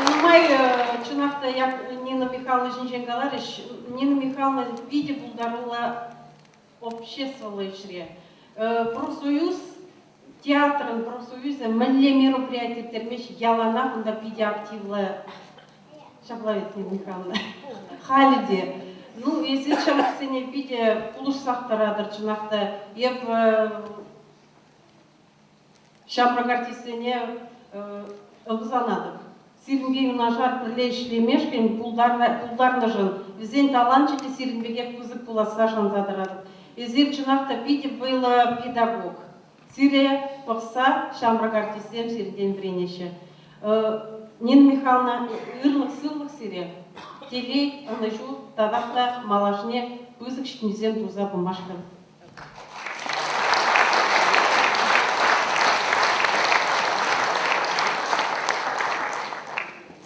Нумай чӑнах та Нина Михайловна ҫинчен каларӗҫ. Нина Михайловна питӗ пултаруллӑ обществӑллӑ ӗҫре. Профсоюз театрӑн профсоюзӗ мӗнле мероприяти ирттермест, яланах унта питӗ активлӑ ҫапла вӗт, Нина Михайловна. Халӗ те. Ну, эсир ҫамрӑксене питӗ пулӑшсах тӑратӑр, чӑнах та. Эп Ҫамрӑк артистсене ӑмсанатӑп. Сирӗнпе юнашар пӗрле ӗҫлемешкӗн пултарнӑшӑн вӗсен таланчӗ те сирӗн пекех пысӑк пуласса шанса тӑратӑп. Эсир чӑнах та питӗ вӑйлӑ педагог. Сире пӑхса ҫамрӑк артистсем сиртен вӗренеҫҫӗ. Нина Михайловна, ырлӑх-сывлӑх сире, телей, ӑнӑҫу татах та малашне пысӑк ҫитӗнӳсем туса пымашкӑн.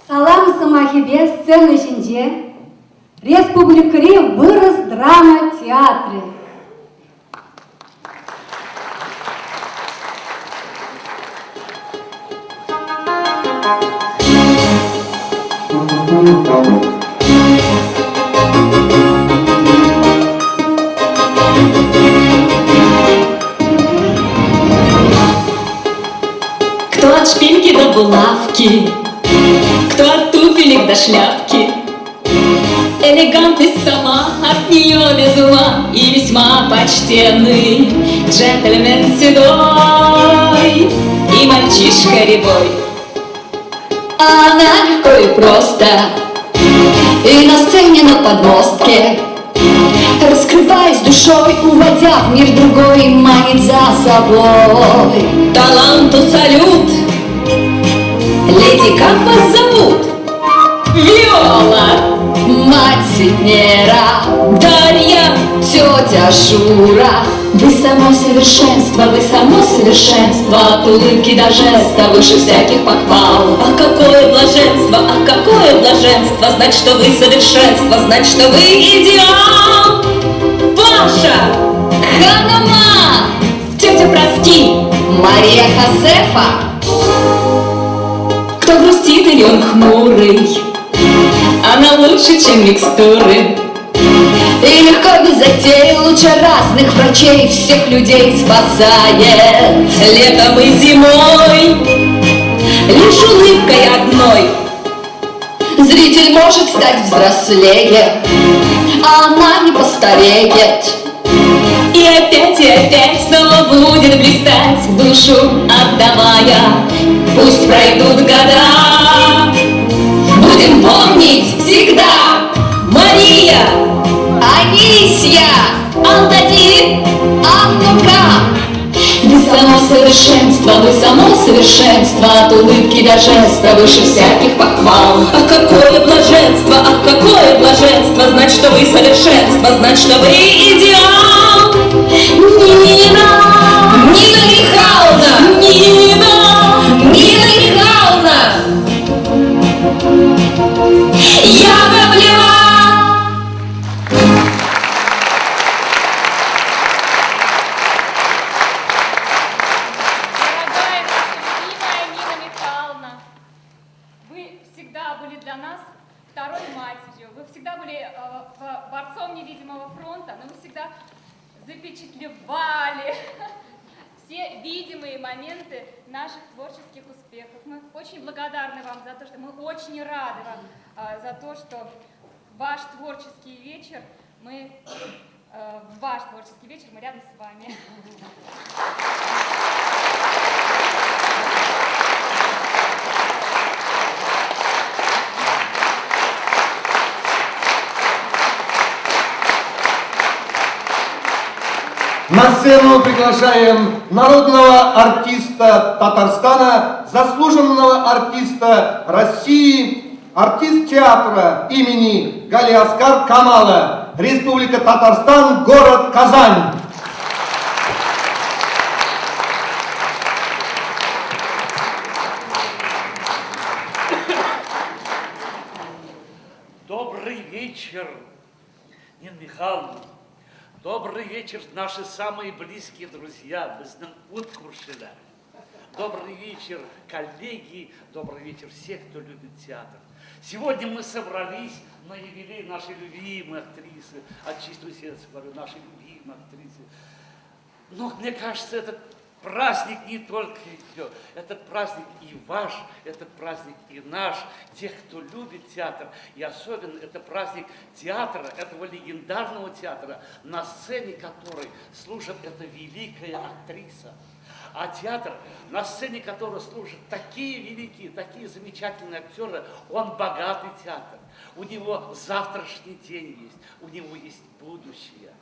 Салам сӑмахӗпе сцена ҫинче республикӑри вырӑс драма театрӗ. Кто от шпильки до булавки, кто от туфелек до шляпки. Элегантность сама от нее без ума и весьма почтенный джентльмен седой и мальчишка рябой. Она легко и просто и на сцене, на подмостке Раскрываясь душой, уводя в мир другой, манит за собой. Таланту салют! Леди, как вас зовут? Виола! Мать Сиднера, Дарья, тетя Шура. Вы само совершенство, вы само совершенство, от улыбки до жеста, выше всяких похвал. Ах, какое блаженство, ах, какое блаженство, знать, что вы совершенство, знать, что вы идеал. Паша! Ханума! Тетя, прости! Мария Хосефа! Кто грустит или он хмурый, она лучше, чем микстуры. И легко без затей, лучше разных врачей Всех людей спасает летом и зимой Лишь улыбкой одной. Зритель может стать взрослее, а она не постареет. И опять, и опять снова будет блистать, душу отдавая. Пусть пройдут года, будем помнить всегда. Мария, Анисья, Алтади, Аннука. Вы само совершенство, вы само совершенство, От улыбки до жеста выше всяких похвал. Ах, какое блаженство, ах, какое блаженство, Знать, что вы совершенство, знать, что вы идеал. Нина, Нина Михайловна, Нина, Нина Михайловна, Яковлева! Дорогая наша любимая Нина Михайловна, вы всегда были для нас второй матерью, вы всегда были э, борцом невидимого фронта, но вы всегда запечатлевали все видимые моменты наших творческих успехов. Мы очень благодарны вам за то, что мы очень рады вам э, за то, что ваш творческий вечер мы э, в ваш творческий вечер мы рядом с вами. На сцену приглашаем народного артиста Татарстана, заслуженного артиста России, артист театра имени Галиаскар Камала, Республика Татарстан, город Казань. Добрый вечер, Нина Михайловна. Добрый вечер, наши самые близкие друзья, безнең ут күршеләр. Добрый вечер, коллеги, добрый вечер все, кто любит театр. Сегодня мы собрались на юбилей нашей любимой актрисы, от чистого сердца говорю, нашей любимой актрисы. Но мне кажется, этот праздник не только ее, этот праздник и ваш, этот праздник и наш, тех, кто любит театр. И особенно это праздник театра, этого легендарного театра, на сцене которой служит эта великая актриса. А театр, на сцене которого служат такие великие, такие замечательные актеры, он богатый театр. У него завтрашний день есть, у него есть будущее.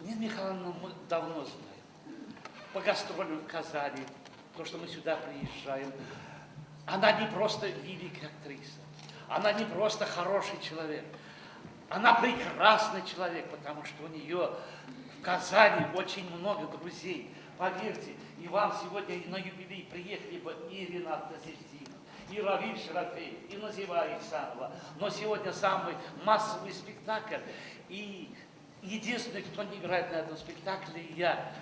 Нина Михайловна мы давно знаем. По гастролям в Казани, то, что мы сюда приезжаем. Она не просто великая актриса, она не просто хороший человек, она прекрасный человек, потому что у нее в Казани очень много друзей. Поверьте, и вам сегодня на юбилей приехали бы и Ренат Тазетдинов, и Равиль Шарафеев, и Назива Ихсанова. Но сегодня самый массовый спектакль, и единственный, кто не играет на этом спектакле, я.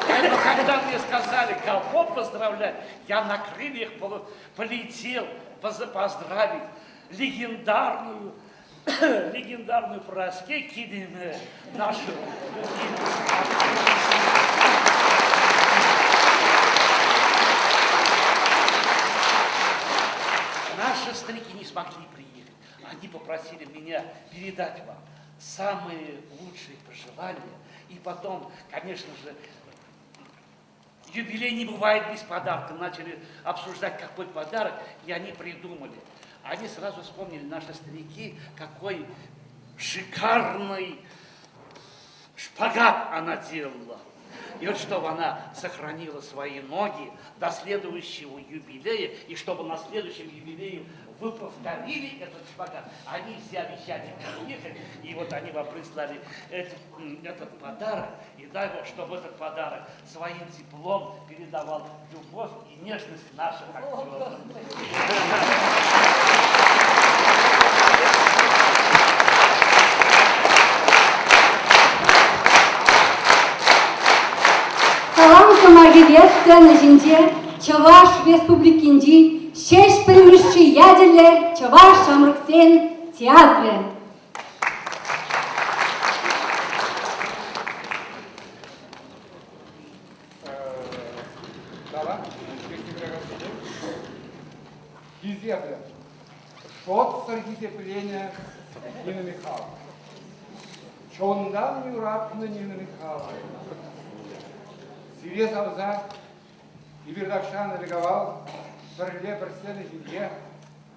Когда, когда мне сказали, кого поздравлять, я на крыльях полетел поздравить легендарную, легендарную Параске Кидиме, нашу любимую. Наши старики не смогли приехать. Они попросили меня передать вам самые лучшие пожелания. И потом, конечно же, юбилей не бывает без подарка. Начали обсуждать, какой подарок, и они придумали. Они сразу вспомнили, наши старики, какой шикарный шпагат она делала. И вот чтобы она сохранила свои ноги до следующего юбилея, и чтобы на следующем юбилее вы повторили этот шпагат. Они все обещали приехать, и вот они вам прислали этот, этот подарок. И дай Бог, чтобы этот подарок своим теплом передавал любовь и нежность наших актеров. Салам сӑмахӗпе сцена ҫинче Чӑваш Республикинчи Ҫеҫпӗл Мишши ячӗллӗ Чӑваш ҫамрӑксен театрӗ. хисеплӗ, шотсӑр хисепленӗ Нина Михайловна. Чунтан юратнӑ Нина Михайловна. Сире савса эпир тахҫан ӗлӗк-авал пӗрле пӗр сцена ҫинче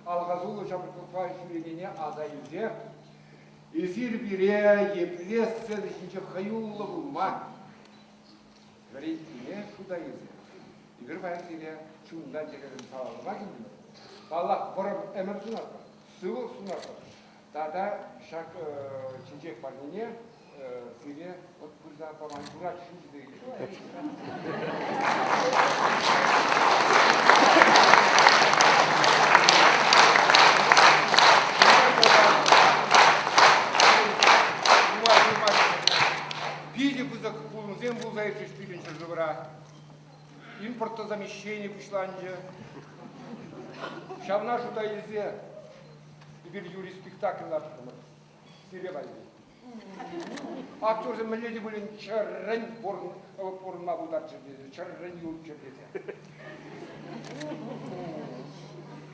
алхасуллӑ ҫамрӑклӑхпа ҫӳренине аса илсе эсир пире епле сцена ҫинче хӑюллӑ пулма вӗрентнине шута илсе эпир паян сире чунтан чӗререн саламлама килтӗмӗр. Паллах, вӑрӑм ӗмӗр сунатпӑр, сывлӑх сунатпӑр. Тата ҫак чечек парнине сире вот пырса пама юрать-ши тесе Питӗ пысӑк пулӑмсем пулса иртрӗҫ пирӗн ҫӗршывра. Импортозамещени пуҫланчӗ. Ҫавна шута илсе эпир Юрий спектакль лартрӑмӑр. Сире валли. Актерсем мӗнле те пулин чӗррӗн пурӑнма пултарччӑр тесе, чӗррӗн юлччӑр тесе.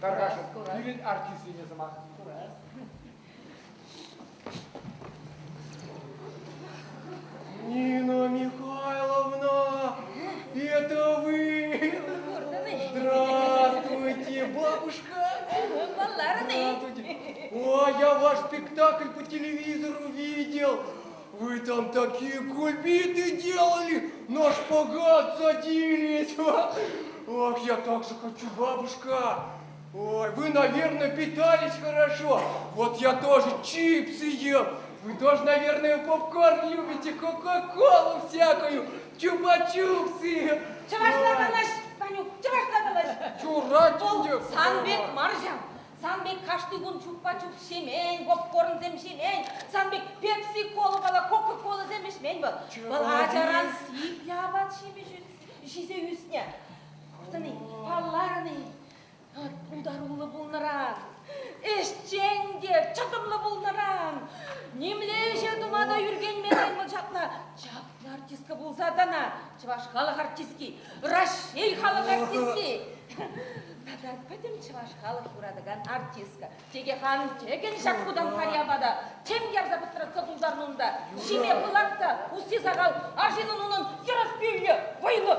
Тархасшӑн, пирӗн артистсене сӑмах. Нина Михайловна, это вы? Здравствуйте, бабушка! Здравствуйте! О, я ваш спектакль по телевизору видел! Вы там такие кульбиты делали, на шпагат садились! Ох, я так же хочу, бабушка! Ой, вы, наверное, питались хорошо. Вот я тоже чипсы ем. Вы тоже, наверное, попкорн любите, кока-колу всякую, чупа-чупсы. Чӑвашла калаҫ, Ванюк, чӑвашла калаҫ. Чурать Вӑл сан пек мар ҫав. Сан пек кашни кун чупа-чуп ҫимен, попкорнсем ҫимен, сан пек пепси-колӑпала кока-колӑсем ӗҫмен вӑл. Вӑл ачаран сиплӗ апат-ҫимӗҫ ҫисе ӳснӗ. Куртӑн-и, палларӑн-и? Пултаруллӑ пулнӑран, ӗҫчен те чӑтӑмлӑ пулнӑран, нимле ӗҫе тума та ӳркенмесен вӑл ҫапла чаплӑ артистка пулса тӑнӑ. Чӑваш халӑх артистки, Раҫҫей халӑх артистки. Тата пӗтӗм чӑваш халӑх юратакан артистка. Текех ан тӗкӗн ҫак хутан карьяпа та, тем ярса пӑтратса тултарнӑ унта. Ҫиме пылак та, усси сахал, арҫынӑн унӑн йӑрӑс пӳллӗ, вӑйлӑ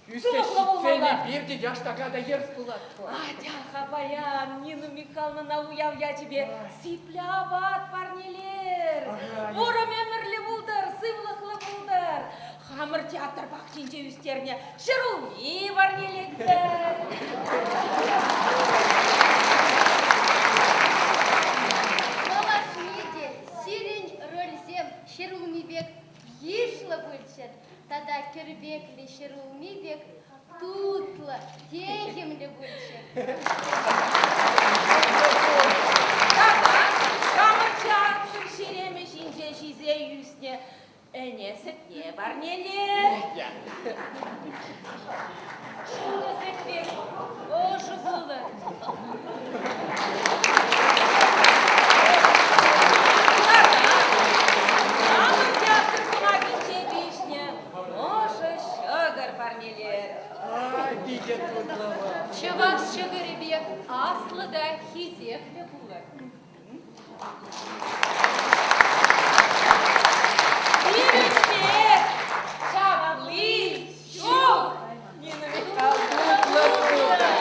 Ӳссе ҫитсен эпир те яштака та йӗрс пулатпӑр. Атя-ха паян Нина Михайловнӑна уяв ячӗпе сиплӗ апат парнелер. Вӑрӑм ӗмӗрлӗ пултӑр, сывлӑхлӑ пултӑр. Хамӑр театр пахчинче ӳстернӗ ҫӗрулми парнелетпӗр. Малашне те сирӗн рольсем ҫӗрулми пек йышлӑ пулччӑр. Тата кӗрпеклӗ ҫӗрулми пек тутлӑ, техӗмлӗ пулчӗ. Тата хамӑр театр ҫеремӗ ҫинче ҫисе ӳснӗ ӗне сӗтне парнеле. Шурӑ сӗт пек ӑшӑ пулӑр. Тата хамӑр театр кӑмакинче пиҫнӗ ӑшӑ ҫӑкӑр парнелер. Ай, питӗ тутлӑ вӑл. Чӑваш ҫӑкӑрӗпе аслӑ та хисеплӗ пулӑр. Сирӗнпе чапли ҫук, Нина Михайловна. Тутлӑ, тутлӑ.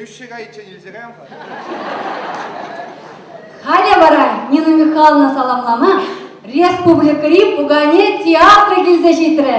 йӳҫҫе кайиччен илсе каям-ха. Халӗ вара Нина Михайловна саламлама республикӑри пукане театрӗ килсе ҫитрӗ.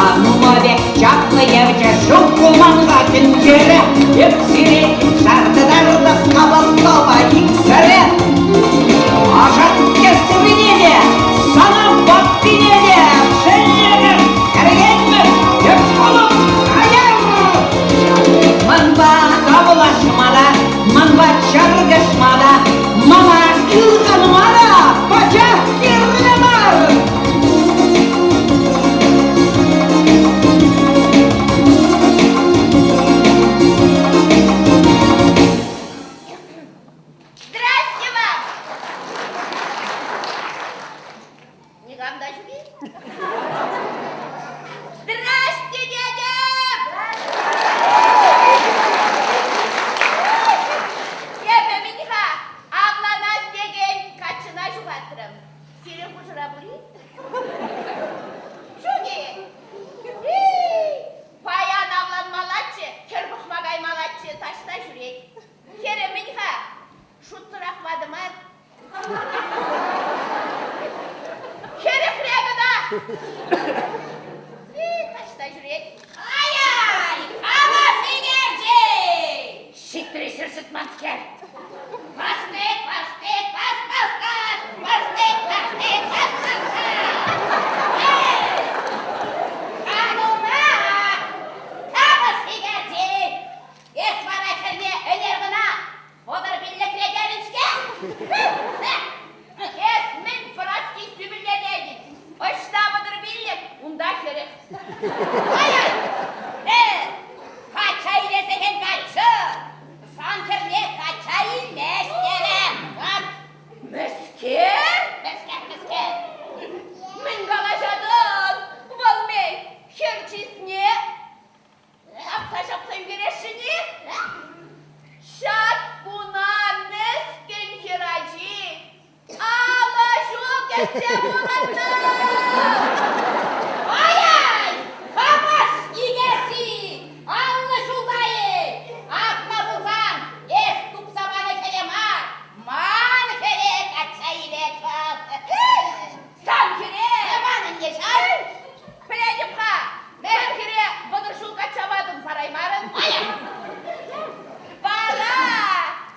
Анума пек чаплӑ евчӗ ҫук пулман-ха тӗнчере. Эп сире шар тытартӑп капӑллапа иксӗре. Ашатке сыврине те, сана ваттине те шеллемӗр, хӗрхенмӗр, эп хӑлӑп хаяр. Манпа тавлашма та, манпа чаркӑшма та, мана ылханма та пачах кирлӗ мар. Здрасте вам! Никам та ҫук-и? Здрасте, дядя! Эпӗ мӗн-ха авланас текен каччӑна ҫухатрӑм. Сирӗн хушӑра пур-и? Ҫук-и? Паян авланмаллаччӗ, хӗр пӑхма каймаллаччӗ, таҫта ҫӳрет. Хӗрӗ мӗн-ха? Шутсӑрах ватӑ мар. Хӗрӗхре кӑна! Таҫта ҫӳрет. Ай-ай! Кама ситерчӗ? Ҫитрӗ ҫӗр ҫӑтманскер. Паштек, паштек, паш, паш, паш! Паштек, паштек, паш, паш, паш! Эй! Кануна! Кама ситерчӗ? Эс вара хӗрне ӗнер кӑна 30 пиллӗкре терӗн-ҫке? Эс мӗн праски сӳпӗлтететӗн? Ӑҫта 35, унта 40. Ай-ай! Э, качча илесекен каччӑ! Сан хӗрне качча илмест терӗ. Ват! Мӗскер? Мӗскер, мӗскер? Мӗн калаҫатӑн? Вӑл мӗн, хӗр чысне Ҫапса ҫапса ӳкересшӗн-и? Ҫак куна мӗскӗн хӗрачи алӑ ҫул кӗтсе пурӑннӑ! Ай-ай! Хамаш икерчи! Аллӑ ҫулта-и? Апла пулсан, эс тупса панӑ хӗре мар, ман хӗре качча илет вӑл. Сан хӗре! Манӑнне ҫав! Пӗлетӗп-ха, пӗр хӗре 30 ҫул качча патӑн, параймарӑн. Вара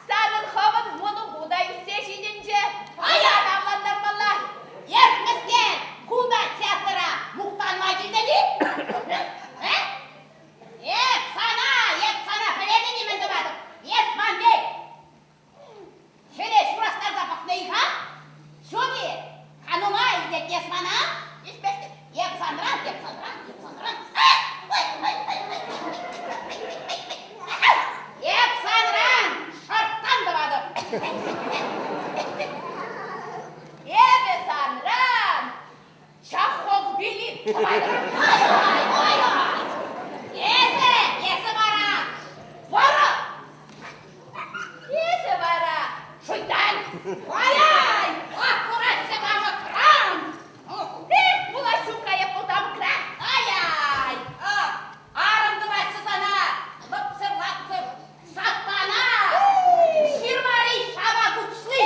санӑн хӑвӑн мӑнуку та ӳссе ҫитӗнчӗ. Аян авлантармалла. Эс мӗскер, кунта театра мухтанма килтӗн-и? Эп сана, эп сана пӗлетӗн-и мӗн тӑватӑп? Эс ман пек Хӗре ҫурастарса пӑхнӑ-и-ха? Ҫук-и? Канума илтет эс мана? Илтместӗп. Эп санран, эп санран, эп санран. Эп санран шӑрттан тӑватӑп. Эпӗ санран чахохбили тӑватӑп. Ой, ой, ой. Эсӗ, эсӗ вара вӑрӑ! Эсӗ вара шуйттан! Ай-ай! Аккуратчӗ тамӑкран! Эх, пулас ҫук-ха эп вӑл тамӑкра! Ай-ай! Арӑм тӑватчӗ сана! Лӑпсӑр-лапсӑр сатана! Ҫырмари ҫава куҫли!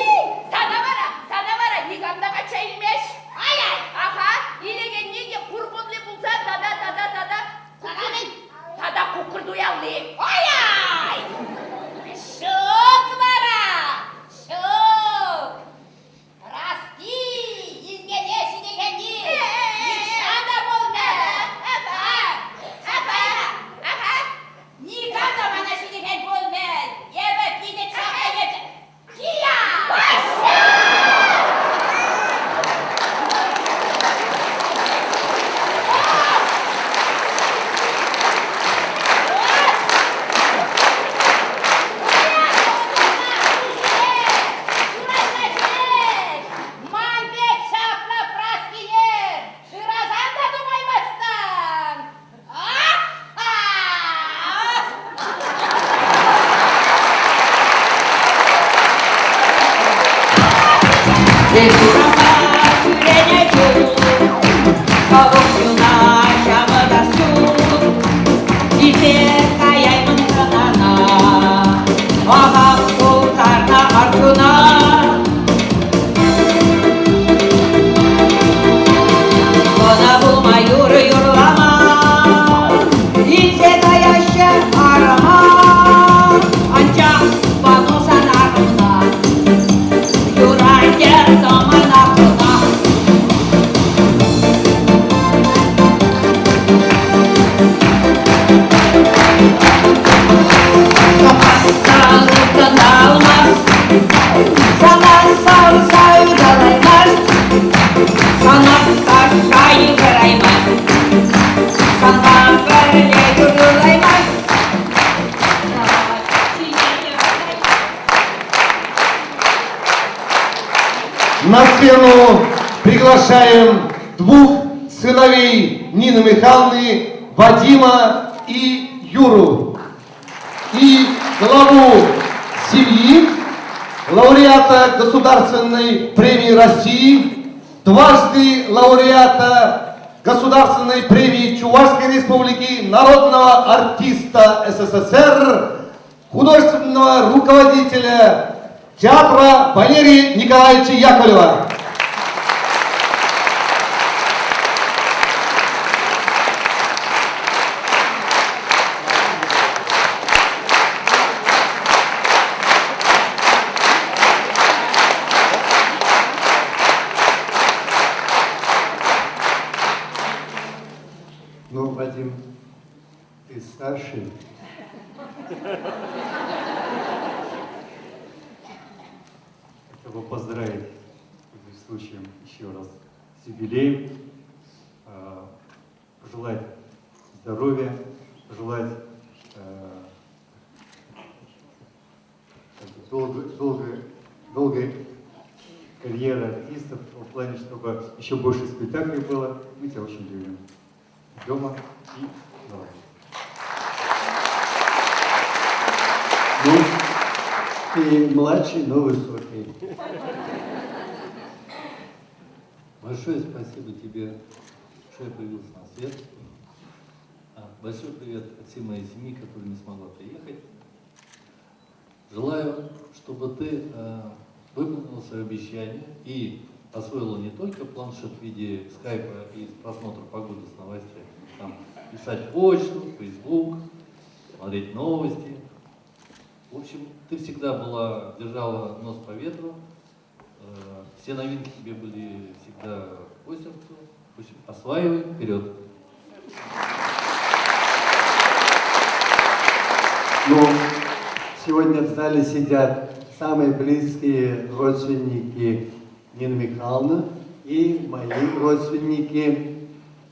Сана вара, сана вара никам та качча илмест! Ай-ай! Аха, илекенни те курпунли пулсан тата, тата, тата Тата мӗн? Тата кукӑр туялли. Ай-ай! Ҫук вара! Ҫук! Расти илмене ҫитекенни нихҫан та пулмӗ. Никам та мана ҫитекен пулмӗ. Эпӗ питӗ чаплӑ ечӗ. Кия! Эс урампа ҫӳренӗ чух хӑвӑн чуна ҫавӑрас ҫук. Илсе каяймӑн хӑнана, ахах пултарнӑ арчуна. Хӑна пулма юрӑ юрлама, илсе каяҫҫӗ арӑма. Анчах пану сан арӑмна, юрать тӑмана кӑна. Капассан ылтӑн алмаз, сана савса ыталаймасть, сана ташша юхӑраймасть, санпа пӗрле юрлаймасть. На сцену приглашаем двух сыновей Нины Михайловны, Вадима и Юру. И главу семьи, лауреата Государственной премии России, дважды лауреата Государственной премии Чувашской Республики, народного артиста СССР, художественного руководителя театра Валерия Николаевича Яковлева. Ну, Вадим, ты старший. Хотел бы поздравить, пользуясь случаем, еще раз с юбилеем, а, пожелать здоровья, пожелать э, долгой, долгой, долгой карьеры артистов, в плане, чтобы еще больше спектаклей было. Мы тебя очень любим. Дома и давай. Ну, ты младший, но высокий. Большое спасибо тебе, что я появился на свет. А, большой привет от всей моей семьи, которая не смогла приехать. Желаю, чтобы ты э, выполнил свое обещание и освоила не только планшет в виде скайпа и просмотра погоды с новостями, там писать почту, фейсбук, смотреть новости. В общем, ты всегда была, держала нос по ветру, э, все новинки тебе были всегда по сердцу. В общем, осваивай вперед. Ну, сегодня в зале сидят самые близкие родственники Нины Михайловны и мои родственники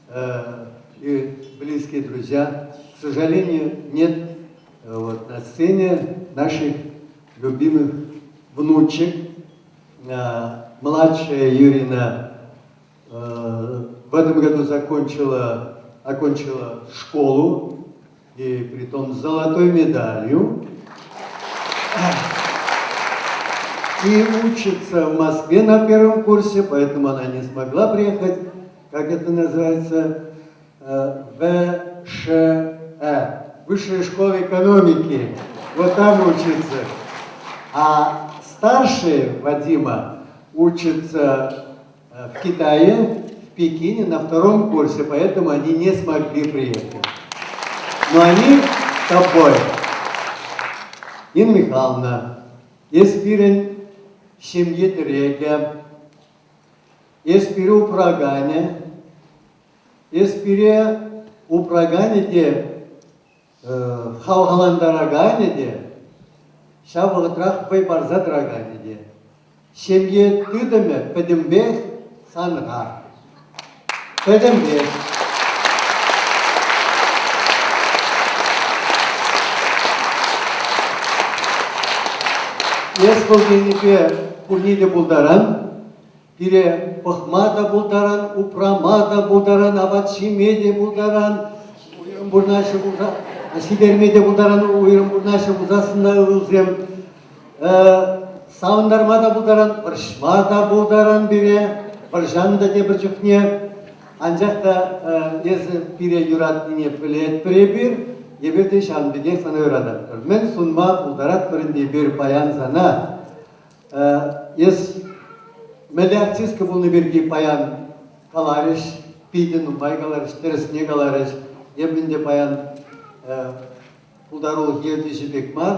э, и близкие друзья. К сожалению, нет э, вот, на сцене наших любимых внучек. Э, младшая Юрина э, в этом году закончила, окончила школу, и притом с золотой медалью. И учится в Москве на первом курсе, поэтому она не смогла приехать, как это называется, ВШЭ, Высшая школа экономики. Вот там учится. А старший Вадима учится в Китае, в Пекине на втором курсе, поэтому они не смогли приехать. Но они с тобой. Нина Михайловна, эс пирӗн ҫемье тӗрекӗ, эс пире упраканӗ, эс пире упраканӗ те, хавхалантараканӗ те, ҫав вӑхӑтрах вӑй парса тӑраканӗ те. Ҫемье тытӑмӗ пӗтӗмпех санра. Пӗтӗмпех. Эс вӑл енӗпе пурне те пултаран, пире пӑхма та пултаран, упрама та пултаран, апат ҫиме те пултаран, уйрӑм пурӑнаҫҫӗ пулса, ҫитерме те пултаран, уйрӑм пурӑнаҫҫӗ пулсассӑн та ывӑлсем. Савӑнтарма та пултаран, вӑрҫма та пултаран пире, вӑрҫан та тепӗр чухне. Анчах та эсӗ пире юратнине пӗлетпӗр эпир, эпир те ҫавӑн пекех сана юрататпӑр. Мӗн сунма пултаратпӑр ӗнтӗ эпир паян сана? Эс мӗнле артистка пулнӑ пирки паян каларӗҫ, питӗ нумай каларӗҫ, тӗрӗсне каларӗҫ. Эп ӗнтӗ паян пултарулӑх ертӳҫи пек мар,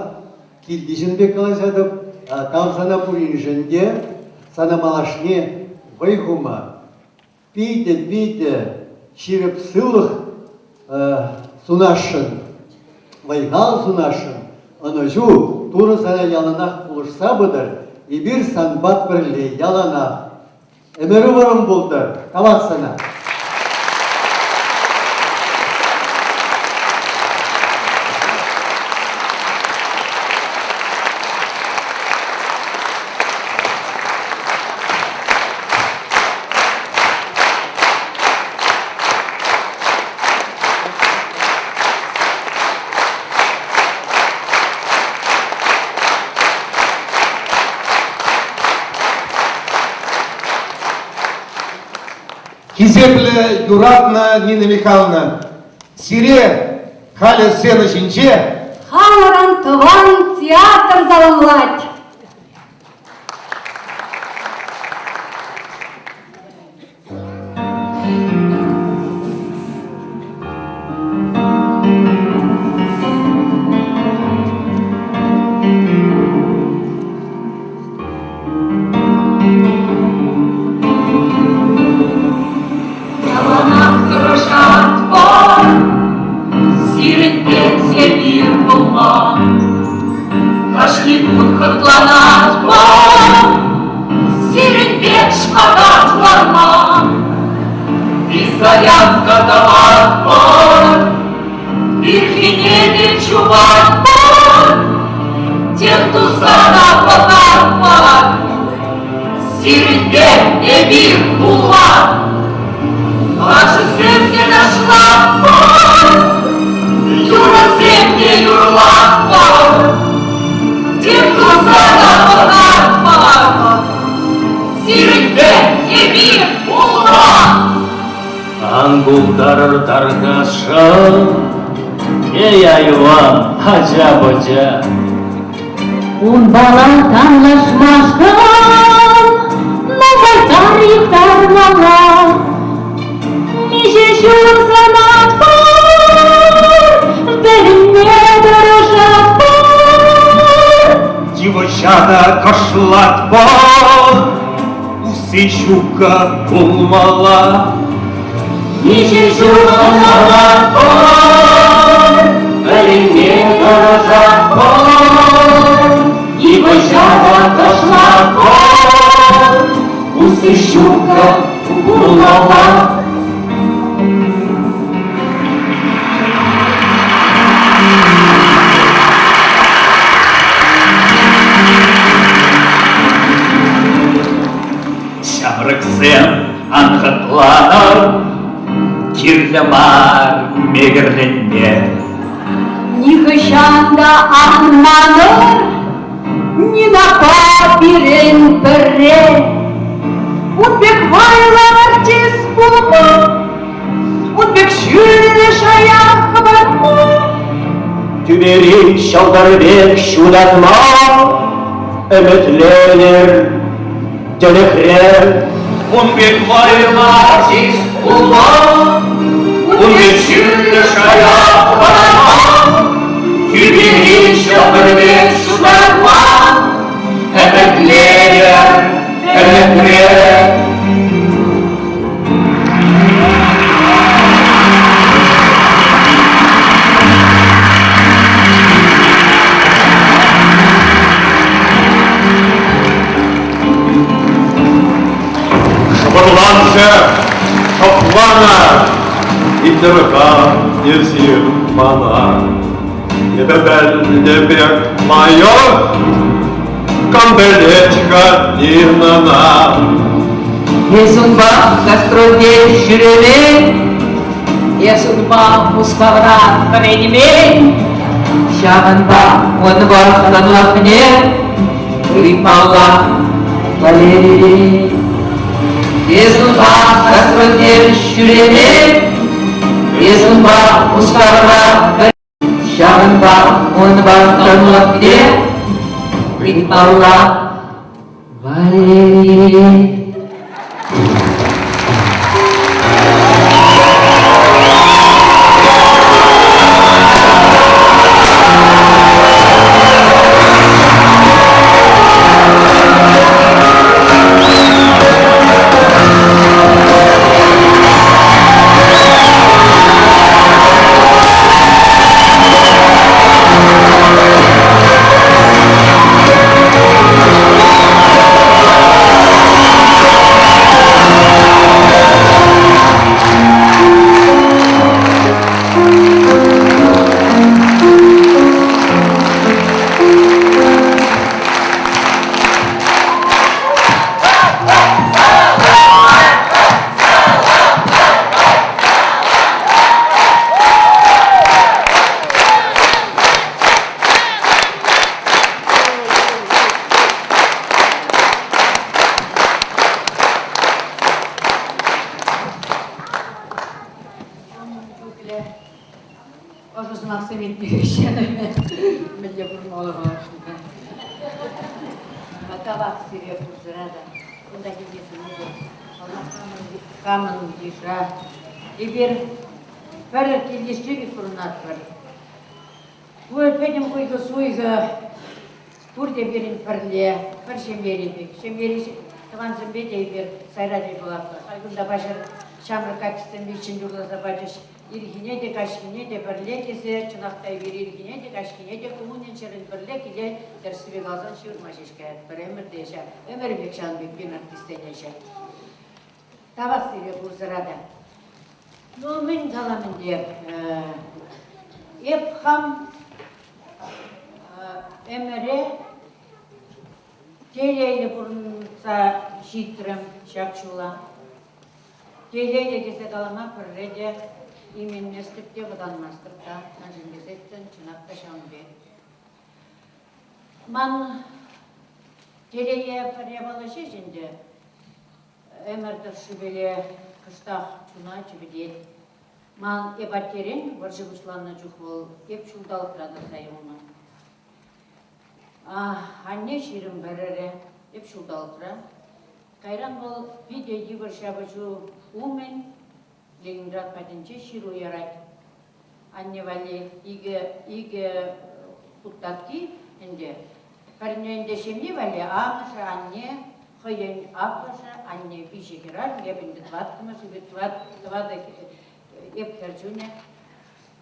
килти ҫын пек калаҫатӑп. Тав сана пуриншӗн те, сана малашне вӑй хума, питӗ-питӗ ҫирӗп сывлӑх сунасшӑн, вӑй-хал сунасшӑн, ӑнӑҫу Турӑ сана яланах пулӑшса пытӑр, эпир санпа пӗрле яланах. Ӗмӗрӳ вӑрӑм пултӑр, тавах сана. Хисеплӗ, юратнӑ Нина Михайловна, сире халӗ сцена ҫинче Хамӑрӑн тӑван театр саламлать! Яланах тӑрӑшатпӑр, сирӗнпе эпир пулма. Кашни кун хӑтланатпӑр, сирӗн пек шпагат ларма. Физзарядка тӑватпӑр, ирхине те чупатпӑр, тем туса та пӑхатпӑр. Сирӗнпе эпир пулма. Ташӑсем те ташлатпӑр, юрӑсем те юрлатпӑр. Тем туса та пӑхатпӑр. Сирӗнпе эпир пулма. Ан пултарӑр тархасшӑн, эй, айван, ача-пӑча. Унпала танлашмашкӑн нумай тарифтармалла. Миҫе ҫул сӑнатпӑр, вӗренме тӑрӑшатпӑр. Йывӑҫа та кӑшлатпӑр, усси ҫукка пулмалла. Миҫе ҫул сӑнатпӑр, вӗренме тӑрӑшатпӑр. Йывӑҫа та кӑшлатпӑр, усси ҫукка пулмалла. Ҫамрӑксем ан хӑтланӑр, кирлӗ мар мекӗрленме. Нихӑҫан та ан манӑр, Нинапа пирӗн пӗрре. Ун пек вӑйлӑ артист пулма, ун пек ҫӳллӗ шая хӑпартма. Тӳпери ҫӑлтӑр пек ҫутатма ӗмӗтленӗр тӗлӗкре. Ун пек вӑйлӑ артист пулма, ун пек ҫӳллӗ шая хӑпартма, тӳпери ҫӑлтӑр пек ҫутатма ӗмӗтленӗр тӗлӗкре. Шӑпӑрланчӗ, шӑпланӑ, итлӗр-ха эсир мана. Эпӗ пӗлнӗ пек майор кам пӗлет-ха Нинӑна. Эс унпа гастрольте ҫӳремен, эс унпа Мускавра вӗренмен, ҫавӑнпа ун вӑрттӑнлӑхне. Ыйтмалла Валерий. Эс унпа гастрольте ҫӳреме, эс унпа Мускавра ҫавӑнпа унпа тӑнлӑхне ыйтмалла Валерий. Чухлӗ ӑшӑ сӑмахсем илтмеҫҫӗ. Мӗнле пурӑнмалла малашне. Тавах сире пурсӑра та. Кунта килнисене те. Хамӑн йышра. Эпир пӗр килйышри пек пурӑнатпӑр. Пӗтӗм хуйхӑ-суйхӑ пурте пирӗн пӗрле, пӗр ҫемьери пек. Ҫемьери тӑвансемпе те эпир сайра тӗл пулатпӑр. Халь кунта паҫӑр ҫамрӑк каччӑсем виҫҫӗн юрласа пачӗҫ. Ирхине те, каҫхине те пӗрле тесе, чӑнах та эпир ирхине те, каҫхине те кунӗн-ҫӗрӗн пӗрле киле тӗрӗссипе каласан ҫывӑрма ҫеҫ каятпӑр. Ӗмӗрте ҫав, ӗмӗрӗпех ҫавӑн пек пирӗн артистсен ӗҫӗ. Тавах сире пурсӑра та. Ну, мӗн калам ӗнтӗ, эп хам ӗмӗре телейлӗ пурӑнса ҫитрӗм ҫак ҫула. Телейлӗ тесе калама пӗрре те именместӗп те, вӑтанмастӑп та, мӗншӗн тесессӗн чӑнах та ҫавӑн пек. Ман телее пӗр япала ҫеҫ ӗнтӗ. Ӗмӗр тӑршшӗпеле кӑштах чуна чӗпӗтет. Ман эп аттерен вӑрҫӑ пуҫланнӑ чух вӑл эп ҫулталӑкра тӑрса юлнӑ. Анне 21-ре, эп ҫулталӑкра. Кайран вӑл питӗ йывӑр ҫапӑҫу умӗн Ленинград патӗнче ҫыру ярать. Анне валли икӗ, икӗ хут татки ӗнтӗ. Пӗрне ӗнтӗ ҫемйи валли амӑшӗ, анне, хӑйӗн аппӑшӗ, анне виҫӗ хӗрарӑм, эп ӗнтӗ тӑваттӑмӗш, эпир тӑватӑ эп хӗр чунӗ.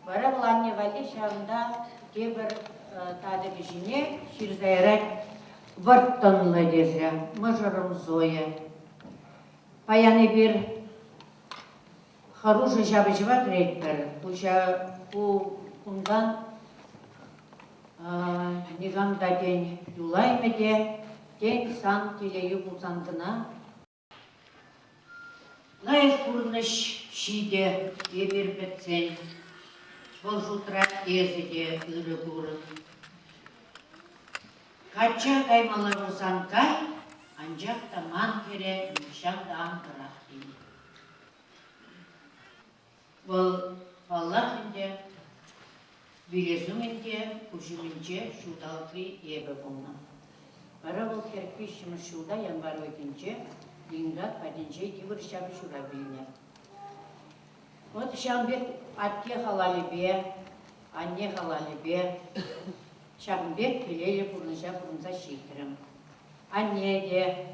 Вара вӑл анне валли ҫавӑнта тепӗр татӑкӗ ҫине ҫырса ярать вӑрттӑнлӑ тесе, мӑшӑрӑм Зоя. Паян эпир хӑрушӑ ҫапӑҫӑва кӗретпӗр. Пуҫа ку кунтан никам та тен юлаймӗ те, тен сан телейӳ пулсан кӑна. Лайӑх пурнӑҫ ҫитӗ эпир пӗтсен, вӑл шутра эсӗ те ырӑ курӑн. Качча каймалла пулсан кай, анчах та ман хӗре нихҫан та ан пӑрах тенӗ. Вӑл, паллах ӗнтӗ, вилес умӗн те куҫ умӗнче ҫулталӑкри эпӗ пулнӑ. Вара вӑл 43-мӗш ҫулта январь уйӑхӗнче Ленинград патӗнче йывӑр ҫапӑҫура вилнӗ. Вӑт ҫавӑн пек атте халалӗпе, анне халалӗпе ҫакӑн пек телейлӗ пурнӑҫа пурӑнса ҫитрӗм. Анне те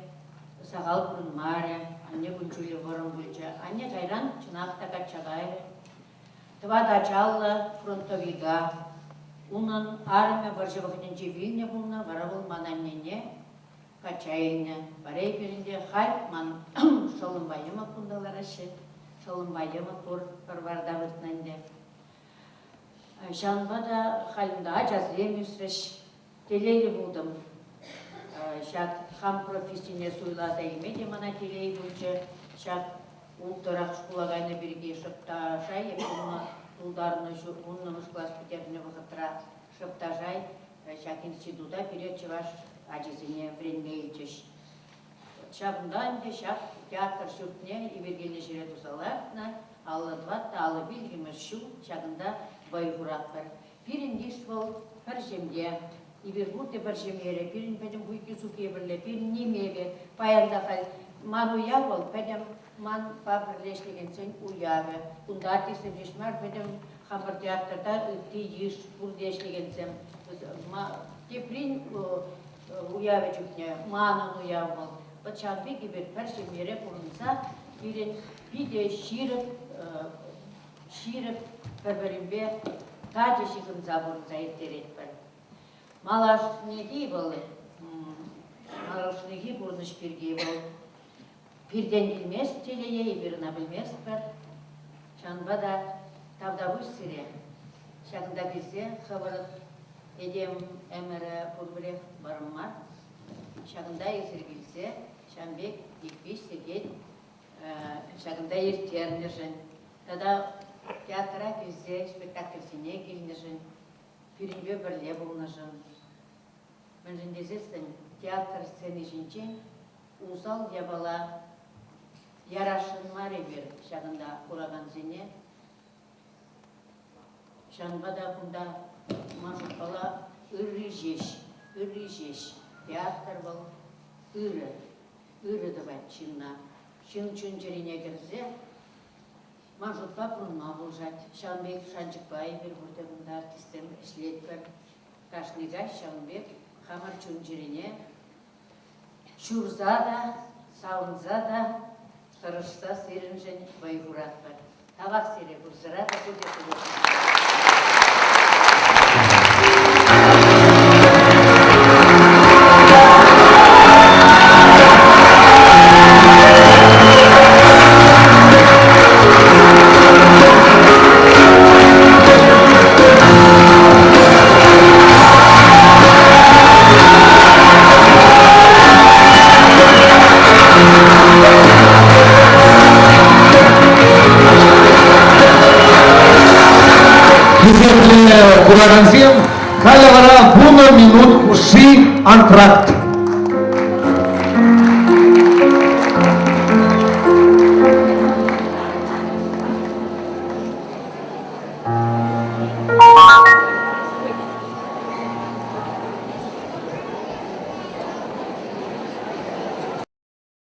сахал пурӑнмарӗ, анне кун-ҫулӗ вӑрӑм пулчӗ. Анне кайран чӑнах та качча кайрӗ. Тӑват ачаллӑ фронтовика. Унӑн арӑмӗ вӑрҫӑ вӑхӑтӗнче вилнӗ пулнӑ, вара вӑл ман аннене качча илнӗ. Вара эпир ӗнтӗ халь ман шӑллӑмпа йӑмӑк кунта лараҫҫӗ. Шӑллӑмпа йӑмӑк пур, пӗр варта выртнӑ ӗнтӗ. Ҫавӑнпа та халь унта ачасем ӳсрӗҫ. Телейлӗ пултӑм. Ҫак хам профессине суйласа илме те мана телей пулчӗ. Ҫак улттӑрах шкула кайнӑ пирки шӑп та шай эп пулнӑ тултарнӑ вуннӑмӗш класс пӗтернӗ вӑхӑтра шӑп та шай. Ҫак института пире чӑваш ачисене вӗренме илчӗҫ. Ҫавӑнта ӗнтӗ ҫак театр ҫуртне эпир килнӗ ҫӗре туса лартнӑ. 54 55-мӗш ҫул ҫакӑнта вӑй хуратпӑр. Пирӗн йыш вӑл пӗр ҫемье. Эпир пурте пӗр ҫемьере. Пирӗн пӗтӗм хуйхи-суйхи пӗрле, пирӗн ниме те. Паян та халь ман уяв вӑл пӗтӗм манпа пӗрле ӗҫлекенсен уявӗ. Кунта артистсем ҫеҫ мар, пӗтӗм хамӑр театрта ытти йыш пурте ӗҫлекенсем. Теприн уявӗ чухне манӑн уяв вӑл. Вӑт ҫавӑн пек эпир пӗр ҫемьере пурӑнса пирӗн питӗ ҫирӗп ҫирӗп пӗр-пӗринпе тачӑ ҫыхӑнса пурӑнса ирттеретпӗр. Малашнехи вӑл, малашнехи пурнӑҫ пирки вӑл пиртен килмест телее, эпир ӑна пӗлместпӗр. Ҫавӑнпа та тавтапуҫ сире. Ҫакӑнта килсе хӑвӑр этем ӗмӗрӗ пурпӗрех вӑрӑм мар. Ҫакӑнта эсир килсе ҫавӑн пек ик-виҫ сехет ҫакӑнта ирттернӗшӗн тата театра килсе спектакльсене килнӗшӗн, пирӗнпе пӗрле пулнӑшӑн. Мӗншӗн тесессӗн театр сцени ҫинчен усал япала ярасшӑн мар эпир ҫакӑнта куракансене. Ҫавӑнпа та кунта ман шутпала ырри ҫеҫ, ырри ҫеҫ. Театр вӑл ырӑ, ырӑ тӑвать ҫынна. Ҫын чун-чӗрине кӗрсе ман шутпа пурӑнма пулӑшать. Ҫавӑн пек шанчӑкпа эпир пурте кунта артистсем ӗҫлетпӗр. Кашни каҫ ҫавӑн пек хамӑр чун-чӗрене ҫурса та, савӑнса та тӑрӑшса сирӗншӗн вӑй хуратпӑр. Тавах сире пурсӑра та пурте Хисеплӗ куракансем, халӗ вара 10 минут хушши антракт.